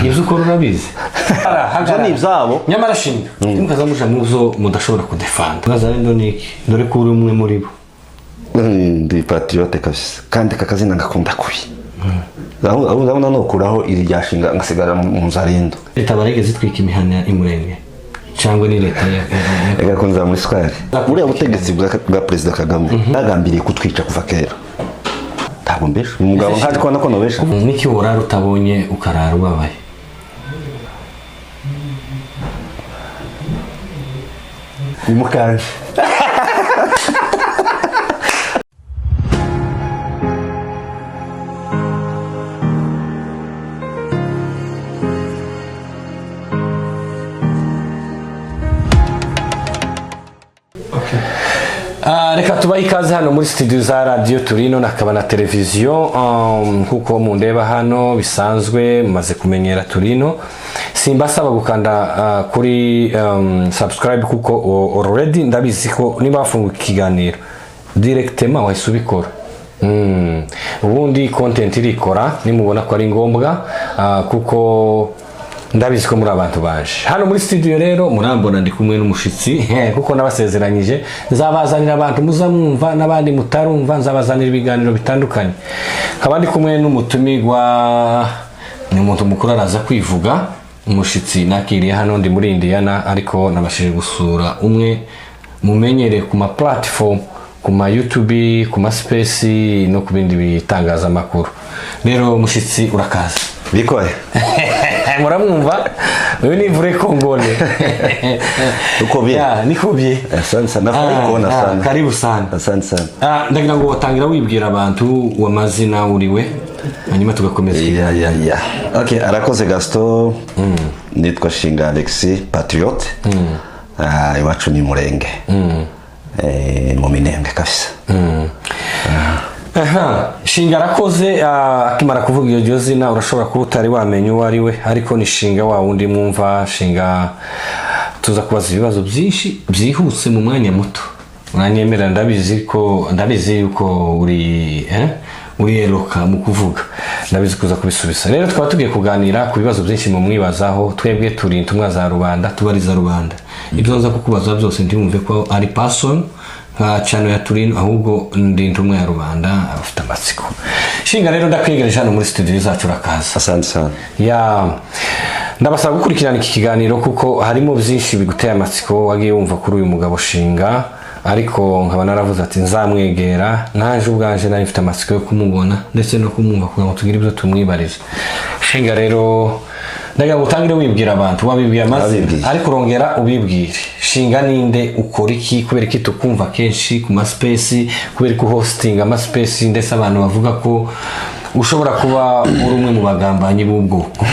Ibyo ukora urabizi. Ibyo ni ibyabo. Nyamara shinga ntimukaza muja mu zo mudashobora kudefanda. Wazalendo ni iki? Dore ko uri umwe muri bo. Ndi patriote kabisa, kandi aka kazina ngakunda kubi. Aho ndabona nokuraho iri ryashinga ngasigara mu nzarendo. Leta barigeze itwika imihana imurenge cyangwa ni leta ya Reka kunza muri square. Buriya butegetsi bwa Perezida Kagame bagambiriye kutwica kuva kera. Ntabwo mbesha umugabo nkaje kubona ko nobesha. Niki worara utabonye ukarara ubabaye? Ni mukanje. Reka tubahe ikaze hano muri studio za radio Turino nakaba na televiziyo, nkuko mundeba hano bisanzwe mumaze kumenyera Turino. Simbasaba gukanda kuri subscribe kuko already ndabizi ko niba wafunguye ikiganiro directement wahise ubikora. Ubundi content irikora nimubona ko ari ngombwa, kuko ndabizi ko muri abantu baje hano muri studio. Rero murambona ndi kumwe n'umushitsi kuko nabasezeranyije nzabazanira abantu muzamwumva n'abandi mutarumva, nzabazanira ibiganiro bitandukanye. Nkaba ndi kumwe n'umutumirwa, ni umuntu mukuru araza kwivuga. Umushitsi nakiriye hano ndi muri Indiana, ariko nabashije gusura umwe mumenyereye ku ma platform, ku ma YouTube, ku ma space no ku bindi bitangazamakuru. Rero mushitsi urakaza. Bikoye. Muramwumva uyu ni vrai Congolais. Uko bien. Ya, niko bien. Asante sana. Nafurahi kuona sana. Karibu sana. Asante sana. Ndagira ngo watangira wibwira abantu wamazina uriwe hanyuma tugakomeza. Ya. Okay, arakoze Gaston. Nitwa Shinga Alexis, patriote. Iwacu ni Murenge. Mu Minembwe kabisa. Aha, Shinga arakoze. Akimara kuvuga iryo zina urashobora kuba utari wamenya uwo ari we, ariko ni Shinga wa wundi mwumva. Shinga tuza kubaza ibibazo byinshi byihuse mu mwanya muto. Uranyemera? Ndabizi yuko uri uri eloka mu kuvuga, ndabizi kuza kubisubiza. Rero twaba tugiye kuganira ku bibazo byinshi mu mwibazaho. Twebwe turi intumwa za rubanda, tubariza rubanda. Ibyo nza kukubaza byose ntiwumve ko ari person nka channel ya Turino, ahubwo ndi intumwa ya rubanda abafite amatsiko. Shinga rero ndakwigereje hano muri studio zacu, urakaza. Asante sana. Ya, ndabasaba gukurikirana iki kiganiro kuko harimo byinshi biguteye amatsiko wagiye wumva kuri uyu mugabo Shinga, ariko nkaba naravuze ati nzamwegera naje ubwanje nari mfite amatsiko yo kumubona ndetse no kumwumva kugira ngo tugire ibyo tumwibariza. Shinga rero ndagira ngo utangire wibwira abantu, wabibwiye amazina ariko urongera ubibwire. Shinga ninde, ukora iki, kubera iki tukumva kenshi ku ma space, kubera ko hosting ama space ndetse abantu bavuga ko ushobora kuba uri umwe mu bagambanyi b'ubwoko.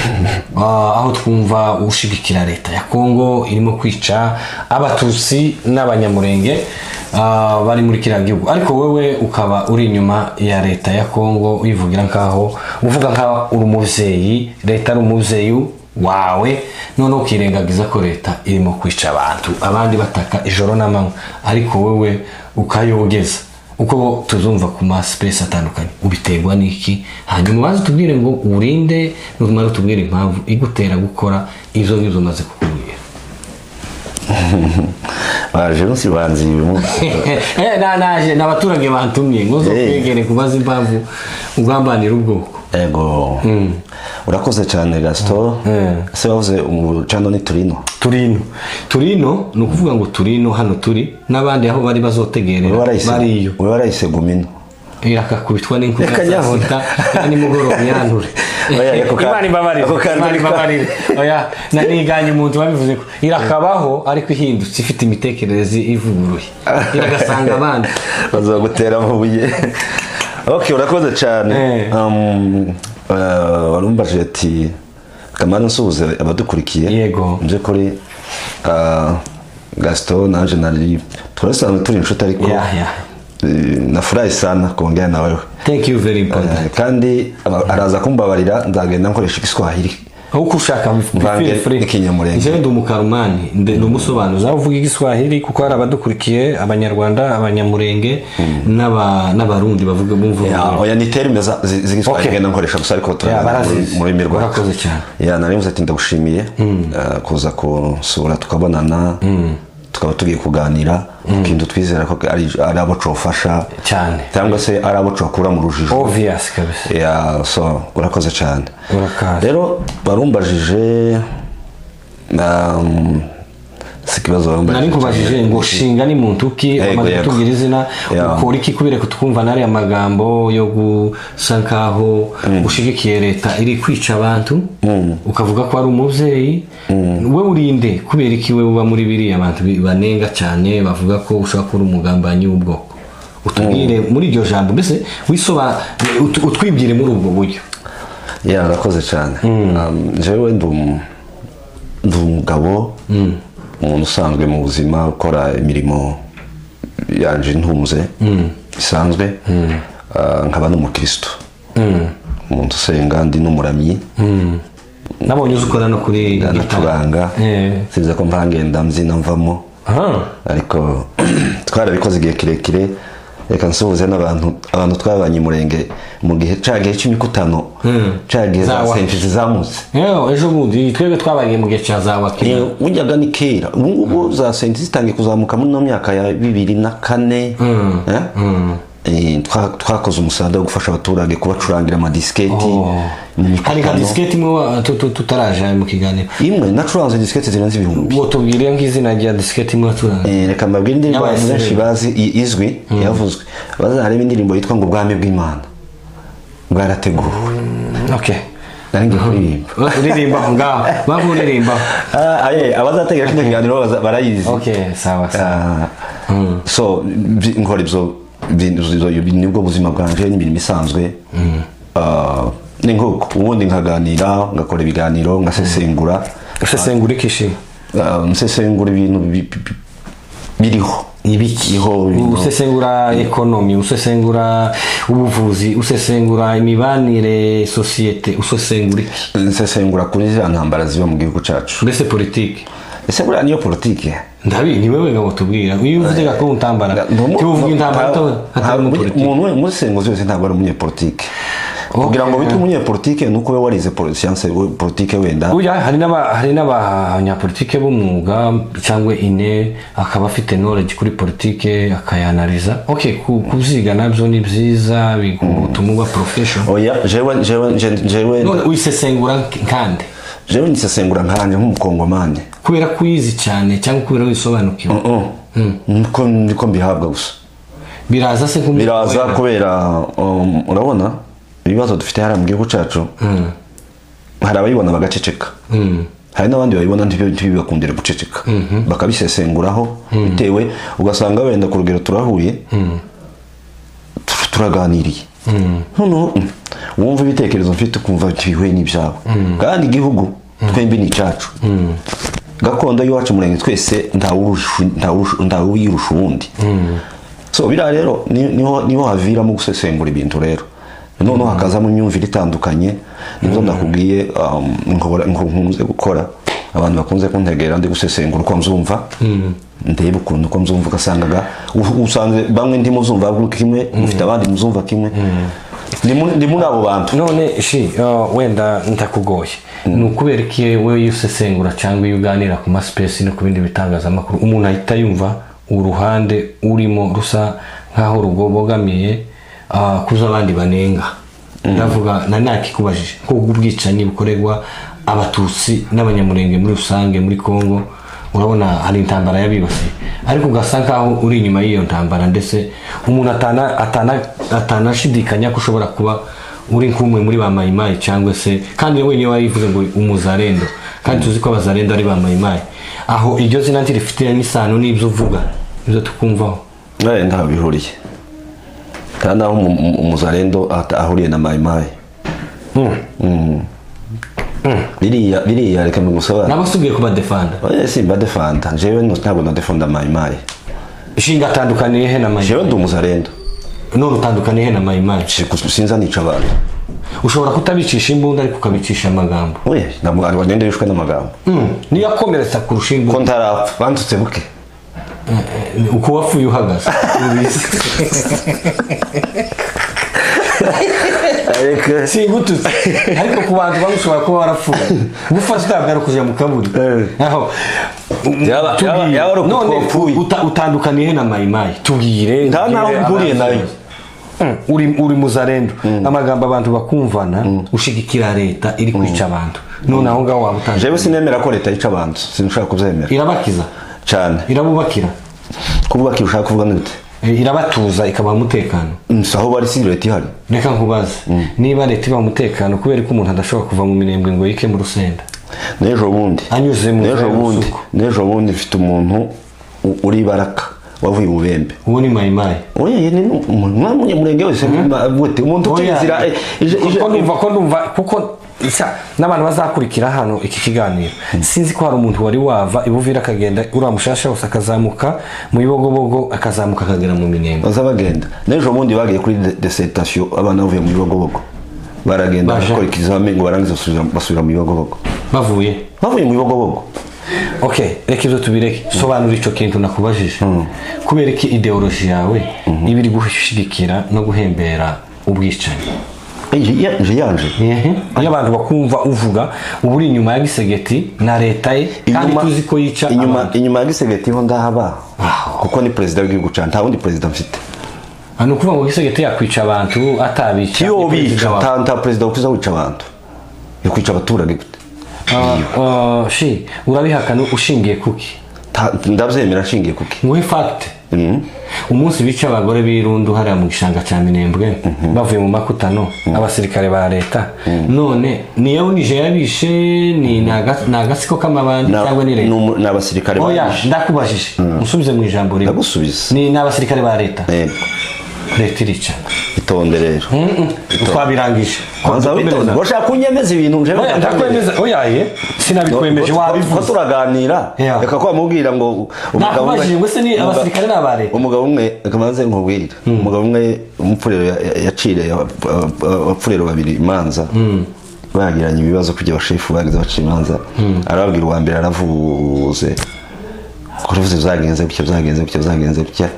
Aho twumva ushigikira leta ya Kongo irimo kwica abatutsi n'abanyamurenge bari muri kiriya gihugu, ariko wewe ukaba uri inyuma ya leta ya Kongo wivugira nkaho uvuga nkaho uri umuvyeyi, leta ari umuvyeyi wawe, none ukirengagiza ko leta irimo kwica abantu abandi bataka ijoro n'amanywa, ariko wewe ukayogeza uko tuzumva ku ma space atandukanye. Ubiterwa n'iki? Hanyuma ubanze tubwire ngo urinde, numara utubwire impamvu igutera gukora ivyo ngivyo umaze kukubwira. Baje nsi banzi naje n'abaturage bantumye ngo zo kwegere kubaza impamvu ugambanira ubwoko. Ego. Urakoze cyane Gaston. Se wavuze umucano ni Turino. Turino ni ukuvuga ngo Turino hano turi n'abandi aho bari bazotegerera bariyo. Uri warayise gumino. Irakakubitwa n'inkuba sita ni mugoroba yanture. Imana imbabarire. Imana imbabarire. Oya naniganye umuntu wabivuze ko irakabaho ariko ihindutse ifite imitekerereze ivuguruye. Iragasanga abandi bazagutera amabuye. Okay, urakoze cyane. Warumbaje ati kamara nsuhuze abadukurikiye. Yego. Nje kuri Gaston naje nari turasanzwe turi inshuti ariko nafurahi sana kuongea na wewe. Thank you very important. Kandi araza kumbabarira nzagenda nkoresha Igiswahili. Uko ushaka. Mvange feel free. Ikinyamurenge. Njyewe ndi umukarumani, ndi umusobanuzi aho uvuga Igiswahili, kuko hari abadukurikiye, Abanyarwanda, Abanyamurenge n'Abarundi bavuga bumva Ya, ururimi. oya, ni terme z'Igiswahili Okay. ngenda nkoresha gusa, ariko Ya, turaganira barazizi. mu rurimi rwacu. Urakoze cyane. Ya, nari mvuze ati ndagushimiye kuza kusura, tukabonana, tukaba tugiye kuganira ku kintu twizera ko ari abo cofasha Cyane. cyangwa se ari abo cokura mu rujijo. Obvious kabisa. Ya, so urakoze cyane. Urakaza. Rero barumbajije, si ikibazo barumbajije. Nari nkubajije ngo Shinga ni muntu ki? Yego, Wamaze yego. kutubwira izina. Ya. Ukora iki? Kubera kutwumva n'ariya magambo yo gusa nkaho ushigikiye leta iri kwica abantu, ukavuga ko ari umubyeyi, we urinde kubera iki? We uba muri biriya abantu banenga cyane, bavuga ko ushobora kuba uri umugambanyi w'ubwoko. Utubwire muri iryo jambo, mbese wisoba utwibwire muri ubwo buryo. Ya, urakoze cyane. Jewe ndi umugabo, umuntu usanzwe mu buzima, ukora imirimo yanje ntunze bisanzwe. Nkaba n'umukristo, umuntu usenga, ndi n'umuramyi. Nabonye uzi ukora no kuri gitari. Ndanacuranga. Sinzi ko mpangenda mbyina mvamo, ariko twarabikoze igihe kirekire. Reka nsuhuze n'abantu, abantu twabanye Umurenge mu gihe ca gihe c'imikutano, ca gihe za Zawa. senshi zizamutse. Yewe, ejo bundi twebwe twabaye mu gihe cya za wakina. Buryaga ni kera. Ubu ngubu za senti zitangiye kuzamuka muri ino myaka ya 2004. Eh? Twakoze umusada wo gufasha abaturage, kubacurangira amadisiketi Oh. mu Hari nka mikutano. disiketi imwe tutaraje mu kiganiro. Imwe nacuranze disiketi zirenze 1000. Ngo tubwire nk'izina rya disiketi imwe wacuranze. Reka mbabwire indirimbo Yabaye abantu benshi célèbre. bazi, izwi, yavuzwe, bazareba indirimbo yitwa ngo "Ubwami bw'Imana bwarateguwe". Okay. Nari ngiye kuririmba. Uririmba aho ngaho, baho uririmba. Ah, aye, abazategera kino kiganiro barayizi. Okay, sawa sawa. Ah, so nkora ibyo nibwo buzima bwanje n'imirimo isanzwe. Ah, ni nk'uko ubundi nkaganira, ngakora ibiganiro, ngasesengura. Usesengura ikishi? Ah, nsesengura ibintu biriho. Ibiki? Iriho ibintu. Usesengura economy, usesengura ubuvuzi, usesengura imibanire, sosiyete, usesengura iki? Nsesengura kuri za ntambara ziba mu gihugu cyacu. Mbese politike? Ese buriya niyo politike? Ndabi ni wewe ngabo tubwira. Iyo uvuze ko ntambara, tuvuga intambara hatarimo politike. Umuntu umusesenguzi wese ntabwo ari umunyepolitike. Kugira ngo witwe umunyepolitike ni uko ube warize science politike wenda. Burya hari n'abanyapolitike b'umwuga cyangwa ine akaba afite knowledge kuri politike, akayanaliza. Okay, kubyiga nabyo ni byiza, bigutuma uba profession. Oya, jewe None wisesengura nkande? Jewe nisesengura nkanje nk'umukongomani. Kubera ko uyizi cyane cyangwa kubera wisobanukiwe? Niko mbihabwa gusa. Biraza se nk'umuntu? Biraza kubera urabona ibibazo dufite hariya mu gihugu cyacu, hari abayibona bagaceceka, hari n'abandi babibona ntibibakundire guceceka, bakabisesenguraho bitewe, ugasanga wenda ku rugero turahuye, turaganiriye, noneho wumva ibitekerezo mfite ukumva ntibihuye n'ibyawe, kandi igihugu twembi ni icyacu, gakondo y'iwacu Murenge, twese ntawuyirusha uwundi. So biriya rero niho haviramo gusesengura ibintu. Rero noneho hakazamo imyumvire itandukanye. Nibyo ndakubwiye, nkunze gukora, abantu bakunze kuntegera ndi gusesengura uko mzumva, ndebe ukuntu uko mzumva, ugasangaga usanze bamwe ndimuzumva kimwe, mufite abandi muzumva kimwe. Ndi muri abo bantu. None shi wenda ntakugoye, ni ukubera iki wowe iyo usesengura cyangwa iyo uganira ku masipesi no ku bindi bitangazamakuru, umuntu ahita yumva uruhande urimo rusa nk'aho rugobogamiye kuzo abandi banenga? Ndavuga na nakikubajije ko ubwicanyi bukorerwa Abatutsi n'Abanyamurenge muri rusange muri Congo, urabona hari intambara yabibasiye, ariko ugasa nkaho uri inyuma y'iyo ntambara, ndetse umuntu atanashidikanya ko ushobora kuba uri nk'umwe muri ba Mayimayi, cyangwa se kandi wenyine warivuze ngo umuzarendo, kandi tuzi ko abazarendo ari ba Mayimayi. Aho iryo zina ntirifite n'isano n'ibyo uvuga, ibyo tukumvaho? Ntaho bihuriye, nta naho umuzarendo ahuriye na Mayimayi. Biriya reka mbigusobanure. Nabo si kubadefanda? Oya, simba defanda jewe, ntabwo nadefanda Mayimayi. Ishinga atandukaniye he na Jewe Mayimayi? ndi umuzarendo. None utandukaniye he na Mayimayi? Sinza nica abantu. Ushobora kutabicisha imbunda ariko ukabicisha amagambo. Oya, ntabwo wagenda wishwe n'amagambo. Niyo akomeretsa kurusha imbunda. Ko ntarapfa bandutse buke. Uko wapfuye uhagaze. Singututse ariko ku bantu bamwe ushobora kuba warapfuye. Gufata utabwara kuja mu kaburi. Aho none utandukaniye na Maimai. Tubwire nta naho mpuriye nayo. Uri muzarendo. Amagambo abantu bakumvana ushigikira leta iri kwica abantu. None aho ngaho wabutandukanye. Jewe sinemera ko leta yica abantu. Sinshaka kubyemera. Irabakiza cyane. Irabubakira. Kububakira ushaka kuvuga nute? Irabatuza ikabaha umutekano. Aho bari si leta ihari. Reka nkubaze. Niba leta ibaha umutekano kubera ko umuntu adashobora kuva mu Minembwe ngo yike mu Rusenda. N'ejo bundi. Anyuze mu N'ejo bundi mfite umuntu uri baraka wavuye mu Bembe. Uwo ni Maimai. Oya ni umunyamurenge wese umuntu utinzira ko ndumva kuko n'abantu bazakurikira hano iki kiganiro. Sinzi ko hari umuntu wari wava ibuvira akagenda uramushasha wose akazamuka mu Bibogobogo akazamuka akagera mu Minembwe. Bazabagenda. N'ejo bundi bagiye kuri dissertation abana bavuye mu Bibogobogo. Baragenda bakora ikizamini ngo barangize basubira mu Bibogobogo. Bavuye mu Bibogobogo. Okay, reka ibyo tubireke. Sobanura ico kintu nakubajije. Kubera iki ideology yawe ibiri gushigikira no guhembera ubwicanyi? Yanje. Iyo abantu bakumva uvuga uburi inyuma ya Gisegeti na leta ye kandi tuzi ko yica inyuma ya Gisegeti ho ndahaba. Kuko ni president w'igihugu cyane nta wundi president mfite. Hano kuvuga ngo Gisegeti yakwica abantu atabica. Iyo bica nta president ukuza wica abantu. Yakwica abaturage gute? Shi urabihakana ushingiye kuki? Ndabyemera nshingiye kuki? Nguhe fact. Umunsi bica abagore b'irundu hariya mu gishanga cya Minembwe bavuye mu makutano abasirikare ba leta none niyo nije yabishe ni nagasiko k'amabandi cyangwa ni leta ni abasirikare ba. Oya ndakubajije musubize mu ijambo rimwe. Ndagusubiza. Ni n'abasirikare ba leta. Yego. Leta irica. Itonde rero. Twabirangije. Washaka kunyemeza ibintu nje ndakwemeza. Oya ye sinabikwemeje wabivuze. Ko turaganira reka ko amubwira ngo umugabo umwe ngo se ni abasirikare n'abare. Umugabo umwe akamanze nkubwira. Umugabo umwe umupfurero yacire abapfurero babiri imanza. Bagiranye ibibazo kujya abashefu bagize baciye imanza. Arababwira uwa mbere aravuze. Kuruvuze byagenze gutya byagenze gutya byagenze gutya.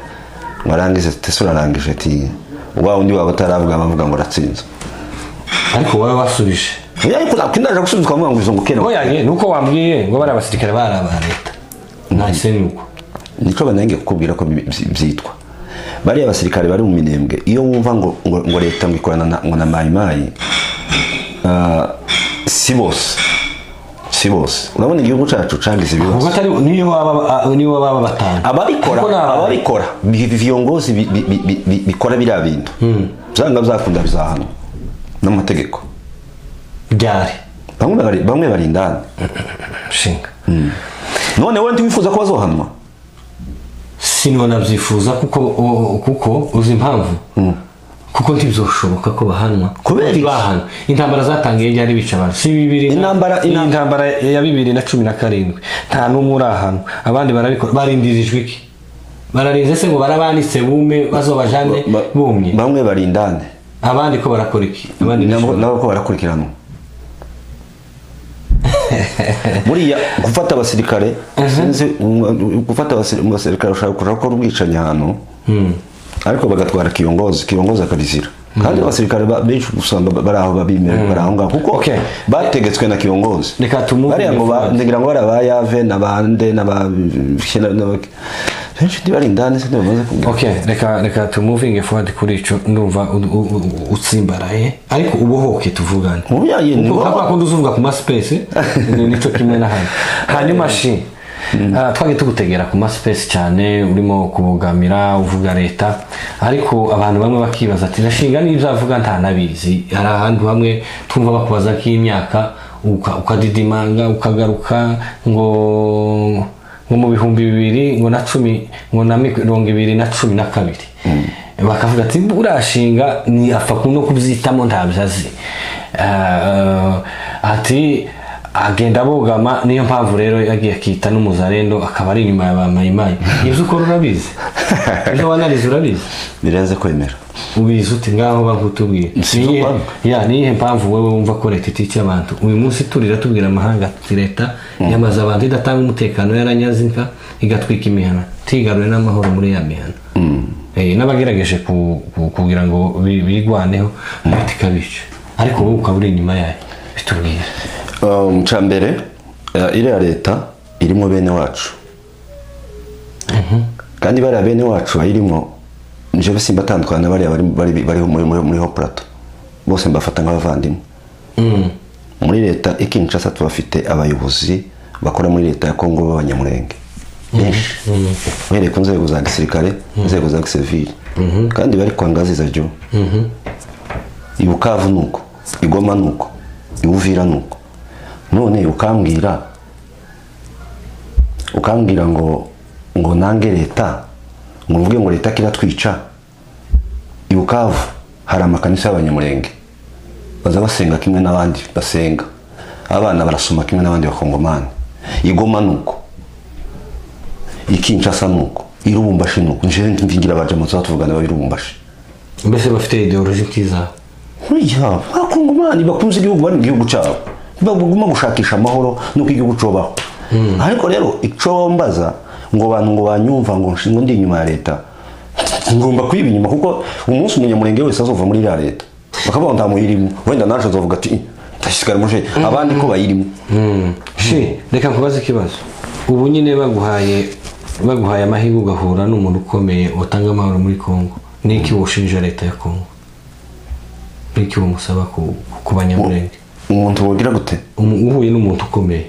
Warangize tesura arangije ati wa undi waba ataravuga bavuga ngo ratsinze. Ariko wowe wasubije. Ariko nakwindaje gusubiza ukavuga ngo izo ngukene. Oya ye nuko wambwiye ngo bari abasirikare bari aba leta. Nahise nuko. Nico banenge kukubwira ko byitwa. Bari abasirikare bari mu Minembwe iyo wumva ngo ngo leta ngo ikorana ngo na Maimai si bose. Si bose. Urabona igihugu cyacu cagize ibibazo. Ubwo atari niyo waba batanu. Abarikora viongozi bikora biriya bintu. Byanga byakunda bizahano n'amategeko. Byari. Bamwe bari indani. Shinga. None wowe ntiwifuza ko bazohanwa? Sinona byifuza kuko uzi impamvu. Kuko ntibizoshoboka ko bahanwa. Kubera bahana. Intambara zatangiye byari bica abantu. Si bibiri. Intambara ya 2017. Nta numwe urahano. Abandi barabikora barindirijwe iki? Bararinze se ngo barabanitse bume bazobajane bumye. Bamwe barindane. Abandi ko barakora iki? Abandi nabo ko barakurikiranwa. Buriya gufata abasirikare sinzi gufata abasirikare ushaka gukora ubwicanyi ahantu. Ariko bagatwara kiyongozi akabizira. Kandi abasirikare benshi usanga bari aho babimera bari aho ngaho kuko bategetswe na kiyongozi. Reka tumuve bari ngo ngira ngo bari abayave nabande naba benshi bari indani se bamaze kugira. Okay, reka tumuvinge forward kuri ico ndumva utsimbaraye ariko ubohoke tuvugane. Kuko akunda uzuvuga ku ma space nico kimwe na hano. Hanyuma shi twagiye tugutegera ku ma space cyane urimo kubogamira uvuga leta ariko abantu bamwe bakibaza ati nashinga n'ibyo avuga nta nabizi. Hari ahantu hamwe twumva bakubaza k'imyaka ukadidimanga ukagaruka ngo mu 2010 ngo na 2012 bakavuga ati urashinga ni apfa kuno kubyitamo ntabyo azi. Ati agenda abogama niyo mpamvu rero yagiye akita n'umuzarendo akaba ari inyuma ya ba Maimai. Ibyo ukora urabizi? Ibyo wanarize urabizi? Birenze kwemera. Ubizi ute ngaho bankutubwira? Ya niyihe mpamvu wewe wumva ko leta itica abantu uyu munsi? Turira tubwira amahanga ati leta yamaze abantu idatanga umutekano, yaranyaze inka, igatwika imihana, tigarure n'amahoro muri ya mihana. N'abagerageje kugira ngo bigwaneho leta ikabica, ariko wowe ukaba uri inyuma yayo, bitubwire. Cambere iriya leta irimo bene wacu, kandi bariya bene wacu bayirimo njewe simba tandukana bariya bari muri ho plateau, bose mbafata nk'abavandimwe. Muri leta i Kinshasa tubafite abayobozi bakora muri leta ya Kongo b'abanyamurenge benshi, uhereye ku nzego za gisirikare, inzego za gisivili, kandi bari kwa ngazi za juu. I Bukavu nuko, i Goma nuko, i Uvira nuko. None ukambwira ngo nange leta, ngo uvuge ngo leta kiratwica. I Bukavu hari amakanisa y'abanyamurenge, baza basenga kimwe n'abandi basenga, abana barasoma kimwe n'abandi bakongomani. I Goma nuko, i Kinshasa nuko, i Lubumbashi nuko. Nje ngira abaje mu tuvugana bari Lubumbashi, mbese bafite ideologie nkiza. Oya, abakongomani bakunze igihugu, bari mu gihugu cyabo, baguma gushakisha amahoro nuko igihugu cobaho. Ariko rero ico mbaza ngo abantu ngo banyumva ngo nshingo ndi inyuma ya leta, ngomba kwiba inyuma, kuko umunsi umunyamurenge wese azova muri ya leta bakavuga nta muyirimo, wenda naje azovuga ati ndasigara muje abandi ko bayirimo. Shi reka nkubaze ikibazo. Ubu nyine baguhaye amahirwe ugahura n'umuntu ukomeye utanga amahoro muri Kongo, niki woshinja leta ya Kongo? Niki womusaba ku banyamurenge? Umuntu wogira gute? Uhuye n'umuntu ukomeye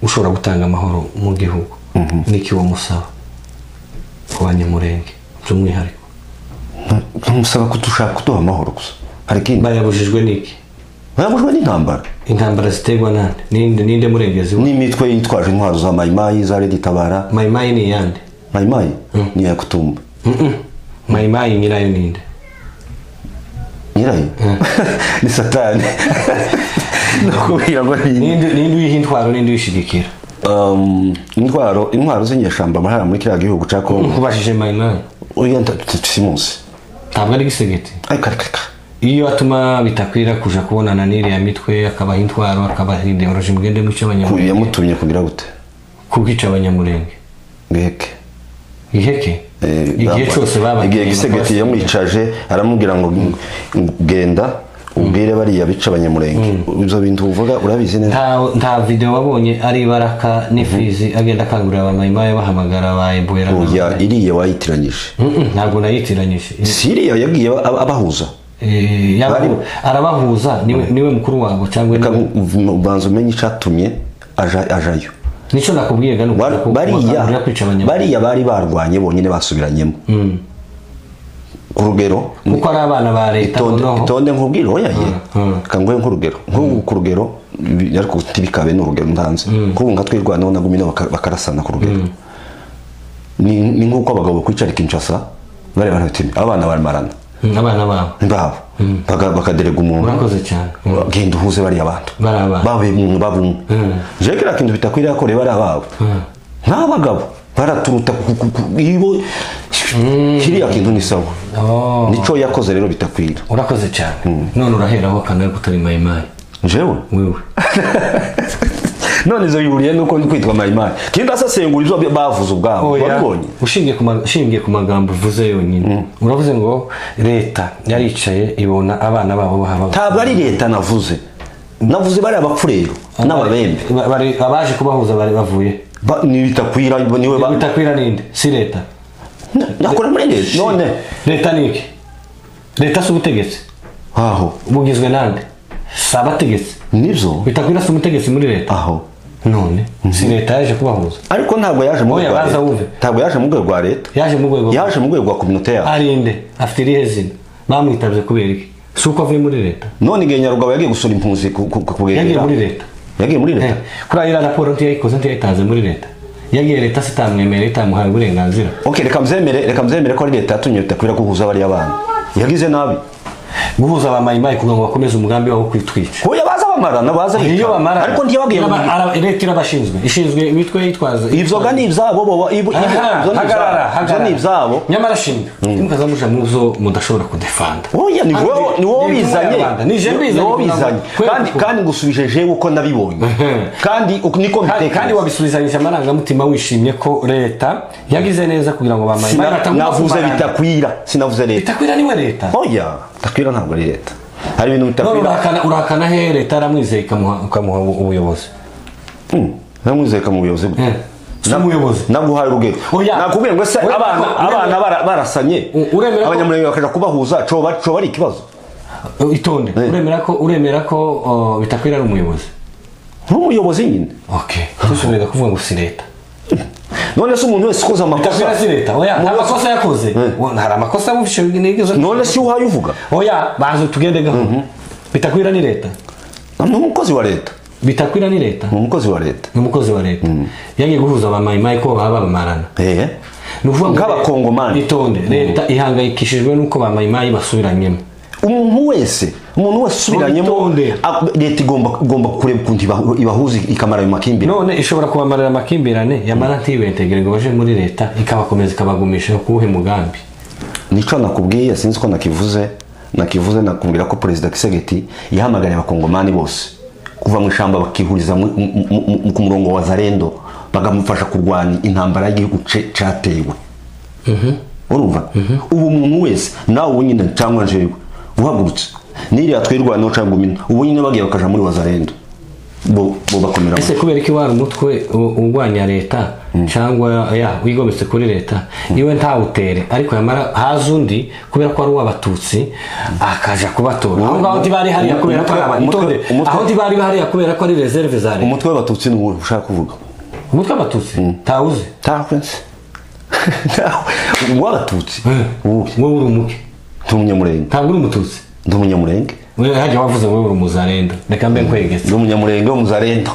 ushobora gutanga amahoro mu gihugu, niki womusaba ku banyamurenge by'umwihariko? Ntumusaba kudushaka kuduha amahoro gusa. Hari ikindi bayabujijwe niki? Bayabujijwe n'intambara. Intambara ziterwa nande? Ninde murengezi? N'imitwe yitwaje intwaro za Mayimayi, za Red Tabara. Mayimayi ni yande? Mayimayi ni ya Kutumba. Mayimayi nyirayo ninde? Nyirayo ni Satani. Nakubwira ngo ninde uyiha intwaro, ninde uyishigikira? Intwaro z'inyeshamba mahara muri kiriya gihugu cya Kongo. Nkubajije Mayimayi. Oya simuzi. Ntabwo ari Gisegeti. Ariko iyo atuma Bitakwira kuja kubonana n'iriya mitwe akabaha intwaro, akabaha ideologie mugende mwice abanyamurenge. Yamutumye kugira gute? Kukica abanyamurenge. Giheke. Giheke? Igihe cyose baba igihe Gisegeti yamwicaje aramubwira ngo genda ubwire bariya bica abanyamurenge. Ibyo bintu uvuga urabizi neza. Nta video wabonye ari Baraka n'ifizi agenda akangurira abamayimayi bahamagara ba Ebola? Oya, iriya wayitiranyije. Ntabwo nayitiranyije. Si iriya yagiye abahuza. Arabahuza niwe mukuru wabo cyangwa banza umenye icatumye ajayo. Nico nakubwiye gano bariya bari barwanye bonyine basubiranyemo. Ku rugero kuko ari abana ba leta itonde nkubwire oya ye kangoye nk'urugero nk'ubu ku rugero ariko tibikabe n'urugero ndanze kuko nka twirwanaho nagumye bakarasana ku rugero. Ni nkuko abagabo kwicara Kinshasa bari bantu abana barimarana abana babo babo bakaderega umuntu. Urakoze cyane. Genda uhuze bari abantu babe mu babumwe. Je kira kintu Bitakwira ko reba ababo n'abagabo baraturuta ibo kiriya kintu ni sawa. Nico yakoze rero Bitakwira. Urakoze cyane. None uraheraho kanaye kutari Mayimayi. Jewe wewe none izo bihuriye nuko ndi kwitwa Mayimayi. Kindi asasengura ibyo bavuze ubwabo wabibonye. Ushingiye ku magambo uvuze yonyine. Uravuze ngo leta yaricaye ibona abana babo bahaba. Ntabwo ari leta navuze. Navuze bari abapfurero n'ababembe. Bari abaje kubahuza bari bavuye. Ni Bitakwira niwe ba Bitakwira ninde? Si leta. Nakora muri leta. None leta niki? Leta si ubutegetsi. Aho bugizwe nande? Si abategetsi. Nibyo. Bitakwira si umutegetsi muri leta. Aho none si leta yaje kubahuza. Ariko ntabwo yaje mu rwego rwa leta. Ntabwo yaje mu rwego rwa leta. Yaje mu rwego. Yaje mu rwego rwa communauté yacu. Arinde afite irihe zina? Bamwitabye kubera iki? Si uko avuye muri leta. None igihe Nyarugabo yagiye gusura impunzi ku yagiye muri leta. Yagiye muri leta. Kuri iriya raporo ntiyayikoze ntiyayitanze muri leta. Yagiye leta sitamwemerera itamuhaye uburenganzira. Okay, reka mbyemere ko ari leta yatumye Bitakwira guhuza bariya bana. Yagize nabi. Guhuza abamayimayi kugira ngo bakomeze umugambi wabo kwitwica. Oya baza bamarana baza Iyo bicana. bamara Ariko ntiyababwiye ngo leta irabashinzwe, ishinzwe imitwe yitwaza Ivyo ga ni ivyabo bo Aha, ivyo ni hagarara, ivyabo. Ivyo hagarara. ni ivyabo. Nyamara shinga ntimukaza muja muzo mudashobora kudefanda. Oya, ni wowe, ni wowe bizanye. Ni je Ni mbizanye wowe kugira ngo- bizanye. Kandi kandi ngusubije jewe uko nabibonye. Kandi niko kandi mbitekereza. Wabisubizanyije amarangamutima, wishimye ko leta yagize neza kugira ngo bamaye Navuze Bitakwira, sinavuze leta. Bitakwira niwe leta. Oya, Bitakwira ntabwo ari leta. Hari ibintu None Bitakwira. urahakana he leta yaramwizeye ikamuha ubuyobozi? Namwizeye mu buyobozi gute? Si umuyobozi? Naguhaye urugero. Oya. Nakubwiye ngo se Uremera abana abana barasanye, uremera ko- Abanyamurenge bakaja kubahuza, coba ari ikibazo? Itonde. Uremera ko Bitakwira ari umuyobozi? Nk'umuyobozi nyine. Okay, tusubire kuvuga ngo si leta. None se umuntu wese ukoze amakosa Bitakwira si leta? Oya, nta makosa yakoze. Hari amakosa wumvise nigeze? None se uhaye uvuga? Oya, banza tugende gahoro. Bitakwira ni leta? Ni umukozi wa leta. Bitakwira ni leta? Ni umukozi wa leta. Ni umukozi wa leta, yagiye guhuza abamayimayi ko baba bamarana. Ni ukuvuga ngo Nk'abakongomani. Itonde, leta ihangayikishijwe n'uko ba mayimayi basubiranyemo. Umuntu wese usubiranyemo, Witonde. leta igomba kureba ukuntu ibahuza, ikamara ayo makimbirane. None ishobora kubamarira amakimbirane, yamara ntibentegere ngo baje muri leta, ikabakomeza ikabagumisha kuwuhe mugambi? Nico nakubwiye, sinzi ko nakivuze, nakubwira ko Perezida Tshisekedi yahamagariye Abakongomani bose kuva mu ishamba, bakihuriza ku murongo wa Wazalendo, bakamufasha kurwanya intambara y'igihugu catewe. Urumva, ubu umuntu wese, nawe ubu nyine cyangwa njyewe uhagurutse n'iriya twirwanaho cyangwa umina, ubu nyine bagiye bakaja muri Wazalendo, bo bakomera. Ese kubera ko wari umutwe urwanya leta cyangwa ya wigometse kuri leta, iwe ntawutere, ariko yamara haza undi kubera ko ari uw'Abatutsi akaja kubatora, aho ngaho ntibari hariya kubera ko ari itonde, aho ntibari hariya kubera ko ari réserve za leta? Umutwe w'Abatutsi ni uwuhe ushaka kuvuga? Umutwe w'Abatutsi ntawuzi? Ntawe nzi uw'Abatutsi. Uwuhe? Wowe uri umuke? Ndi Umunyamurenge. Ntabwo uri Umututsi? Ndi Umunyamurenge. Wewe hajya wavuze wowe uri Umuzarendo, reka mbe nkwegetse. Ndi Umunyamurenge w'Umuzarendo,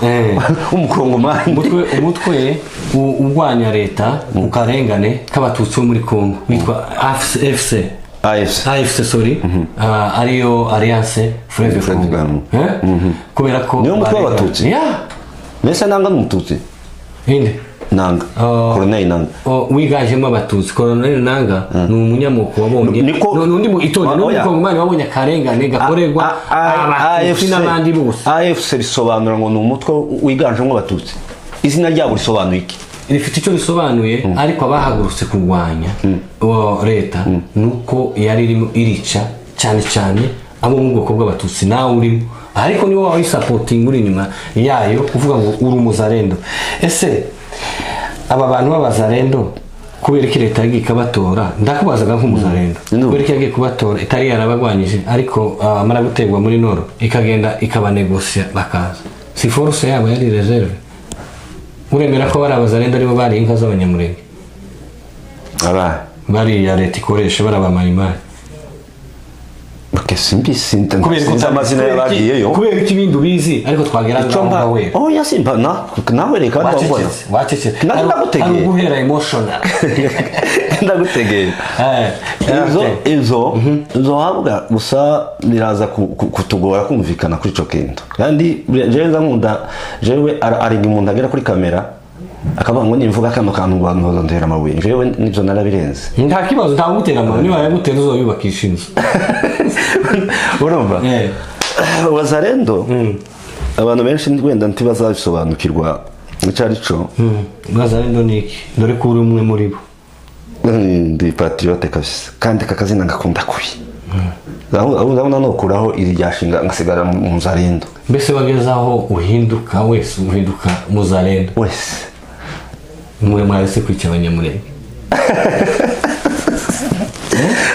w'Umukongomani. Umutwe urwanya leta ku karengane k'Abatutsi bo muri Congo witwa AFC. AFC. AFC, sorry. Ariyo Alliance Fleuve Fleuve Congo. Congo. Eh? Kubera ko Niyo mutwe w'Abatutsi? Ya. Mbese Nanga ni Umututsi? Inde? Nanga. Corneille Nanga. Oh, wiganjemo Abatutsi. Colonel Nanga ni umunyamoko wabonye n'undi mu itonde Oya. n'undi Mukongomani wabonye akarengane gakorerwa Abatutsi n'abandi bose. AFC risobanura ngo ni umutwe wiganjemo Abatutsi? Izina ryabo risobanuye iki? Rifite icyo risobanuye, ariko abahagurutse kurwanya uwo leta nuko yari irimo irica cyane cyane abo mu bwoko bw'Abatutsi, nawe urimo, ariko niwo wayisapotinga, uri inyuma yayo, uvuga ngo uri Umuzarendo. Ese aba bantu b'Abazarendo, kubera ko leta yagiye ikabatora, ndakubazaga nk'Umuzarendo, kubera ko yagiye kubatora itari yarabagwanyije, ariko amara guterwa muri nord ikagenda ikabanegosiya bakaza, si force yabo yari réserve? Uremera ko bari Abazarendo aribo bari inka z'Abanyamurenge? Aba Bariya leta ikoresha bari abamayimayi. Okay, simbi sinzi amazina y'abagiyeyo. Kubera ko ibindi ubizi, ariko twagera Icyo ngaho mba wera. Oya, simba na nawe, reka ndabona. Wacecetse, wacecetse. Nari ndagutegeye. Hari uguhera emotional. Ndagutegeye. Izo izo habwa gusa biraza kutugora kumvikana kuri ico kintu. Kandi jewe nza nkunda, jewe ari umuntu agera kuri kamera akavuga ngo nimvuga kano kantu ngo abantu bazantera amabuye. Jewe nibyo narabirenze. Nta kibazo, nta gutera amabuye. Niba yagutera uzoyubakisha inzu. Urumva, Wazarendo, abantu benshi wenda ntibazabisobanukirwa icyo ari cyo. Wazarendo ni iki, dore ko uri umwe muri bo? Ndi patriote kabisa, kandi aka kazina ngakunda kubi. Aho ndabona nokuraho iri ryashinga ngasigara mu Muzarendo. Mbese wageze aho uhinduka wese, uhinduka Muzarendo? Wese. Mwe mwarese kwica Abanyamurenge.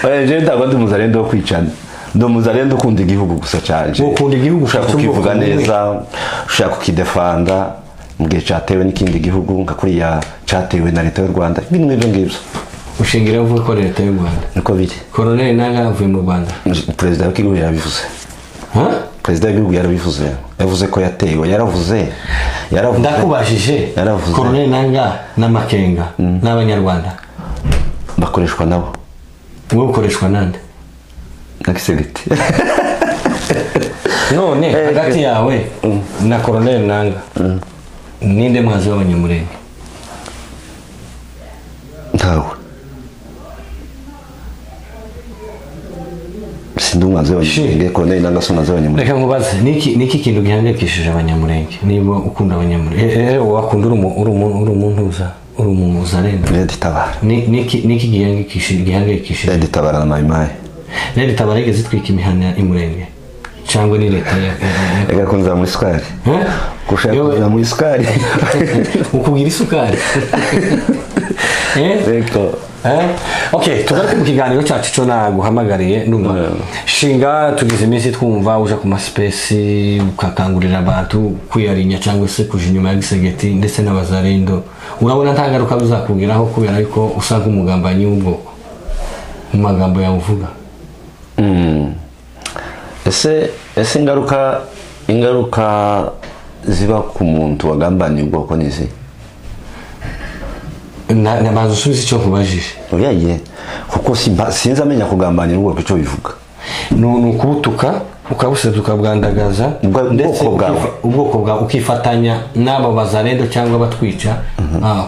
Oya, jewe ntabwo ndi Umuzarendo wo kwicana, ndi Umuzarendo ukunda igihugu gusa cyane. Ukunda igihugu, ushaka ushaka kukivuga ubwoko bumwe. neza, ushaka kukidefanda mu gihe cyatewe n'ikindi gihugu, nka kuriya cyatewe na leta y'u Rwanda, ibintu nk'ibyo ngibyo. Ushingira uvuga ko leta y'u Rwanda? Niko biri. Koroneli Nanga avuye mu Rwanda? Perezida w'igihugu yarabivuze. Ha? Perezida w'igihugu yarabivuze, yavuze ko yatewe, yaravuze. Ndakubajije. Yaravuze. Koroneli Nanga na Makenga n'Abanyarwanda? Bakoreshwa nabo. Wowe ukoreshwa nande? Na Tshisekedi. None hagati yawe na Colonel Nanga ninde mwanzi w'Abanyamurenge? Ntawe. Sindi umwanzi w'Abanyamurenge, Colonel Nanga si umwanzi w'Abanyamurenge. Reka nkubaze, niki kintu gihangayikishije Abanyamurenge? Niba ukunda Abanyamurenge, wakunda uri umuntu uri umuzarendo. Red Tabara. Niki gihangayikishije? Red Tabara na Maimai. Red Tabara igeze itwika imihana Imurenge cyangwa ni leta ya Reka kunza muri sukari. Gushaka kunza muri sukari. Ukubwira isukari. Reka. Okay, tugaruke mu kiganiro cyacu cyo naguhamagariye ndumva. Shinga tugize iminsi twumva uja ku maspace ukakangurira abantu kwiyarinya cyangwa se kuja inyuma ya Gisegeti ndetse n'abazarendo. Urabona nta ngaruka bizakugeraho kubera yuko usanga umugambanyi w'ubwoko mu magambo yawe uvuga. Ese ingaruka ziba ku muntu wagambaniye ubwoko nizi? Nabanza usubize icyo nkubajije. Oya, kuko sinzi amenya kugambanira ubwoko icyo bivuga. Ni ukubutuka ukabusebya ukabwandagaza ndetse ubwoko bwawe ukifatanya n'abo bazarendo cyangwa batwica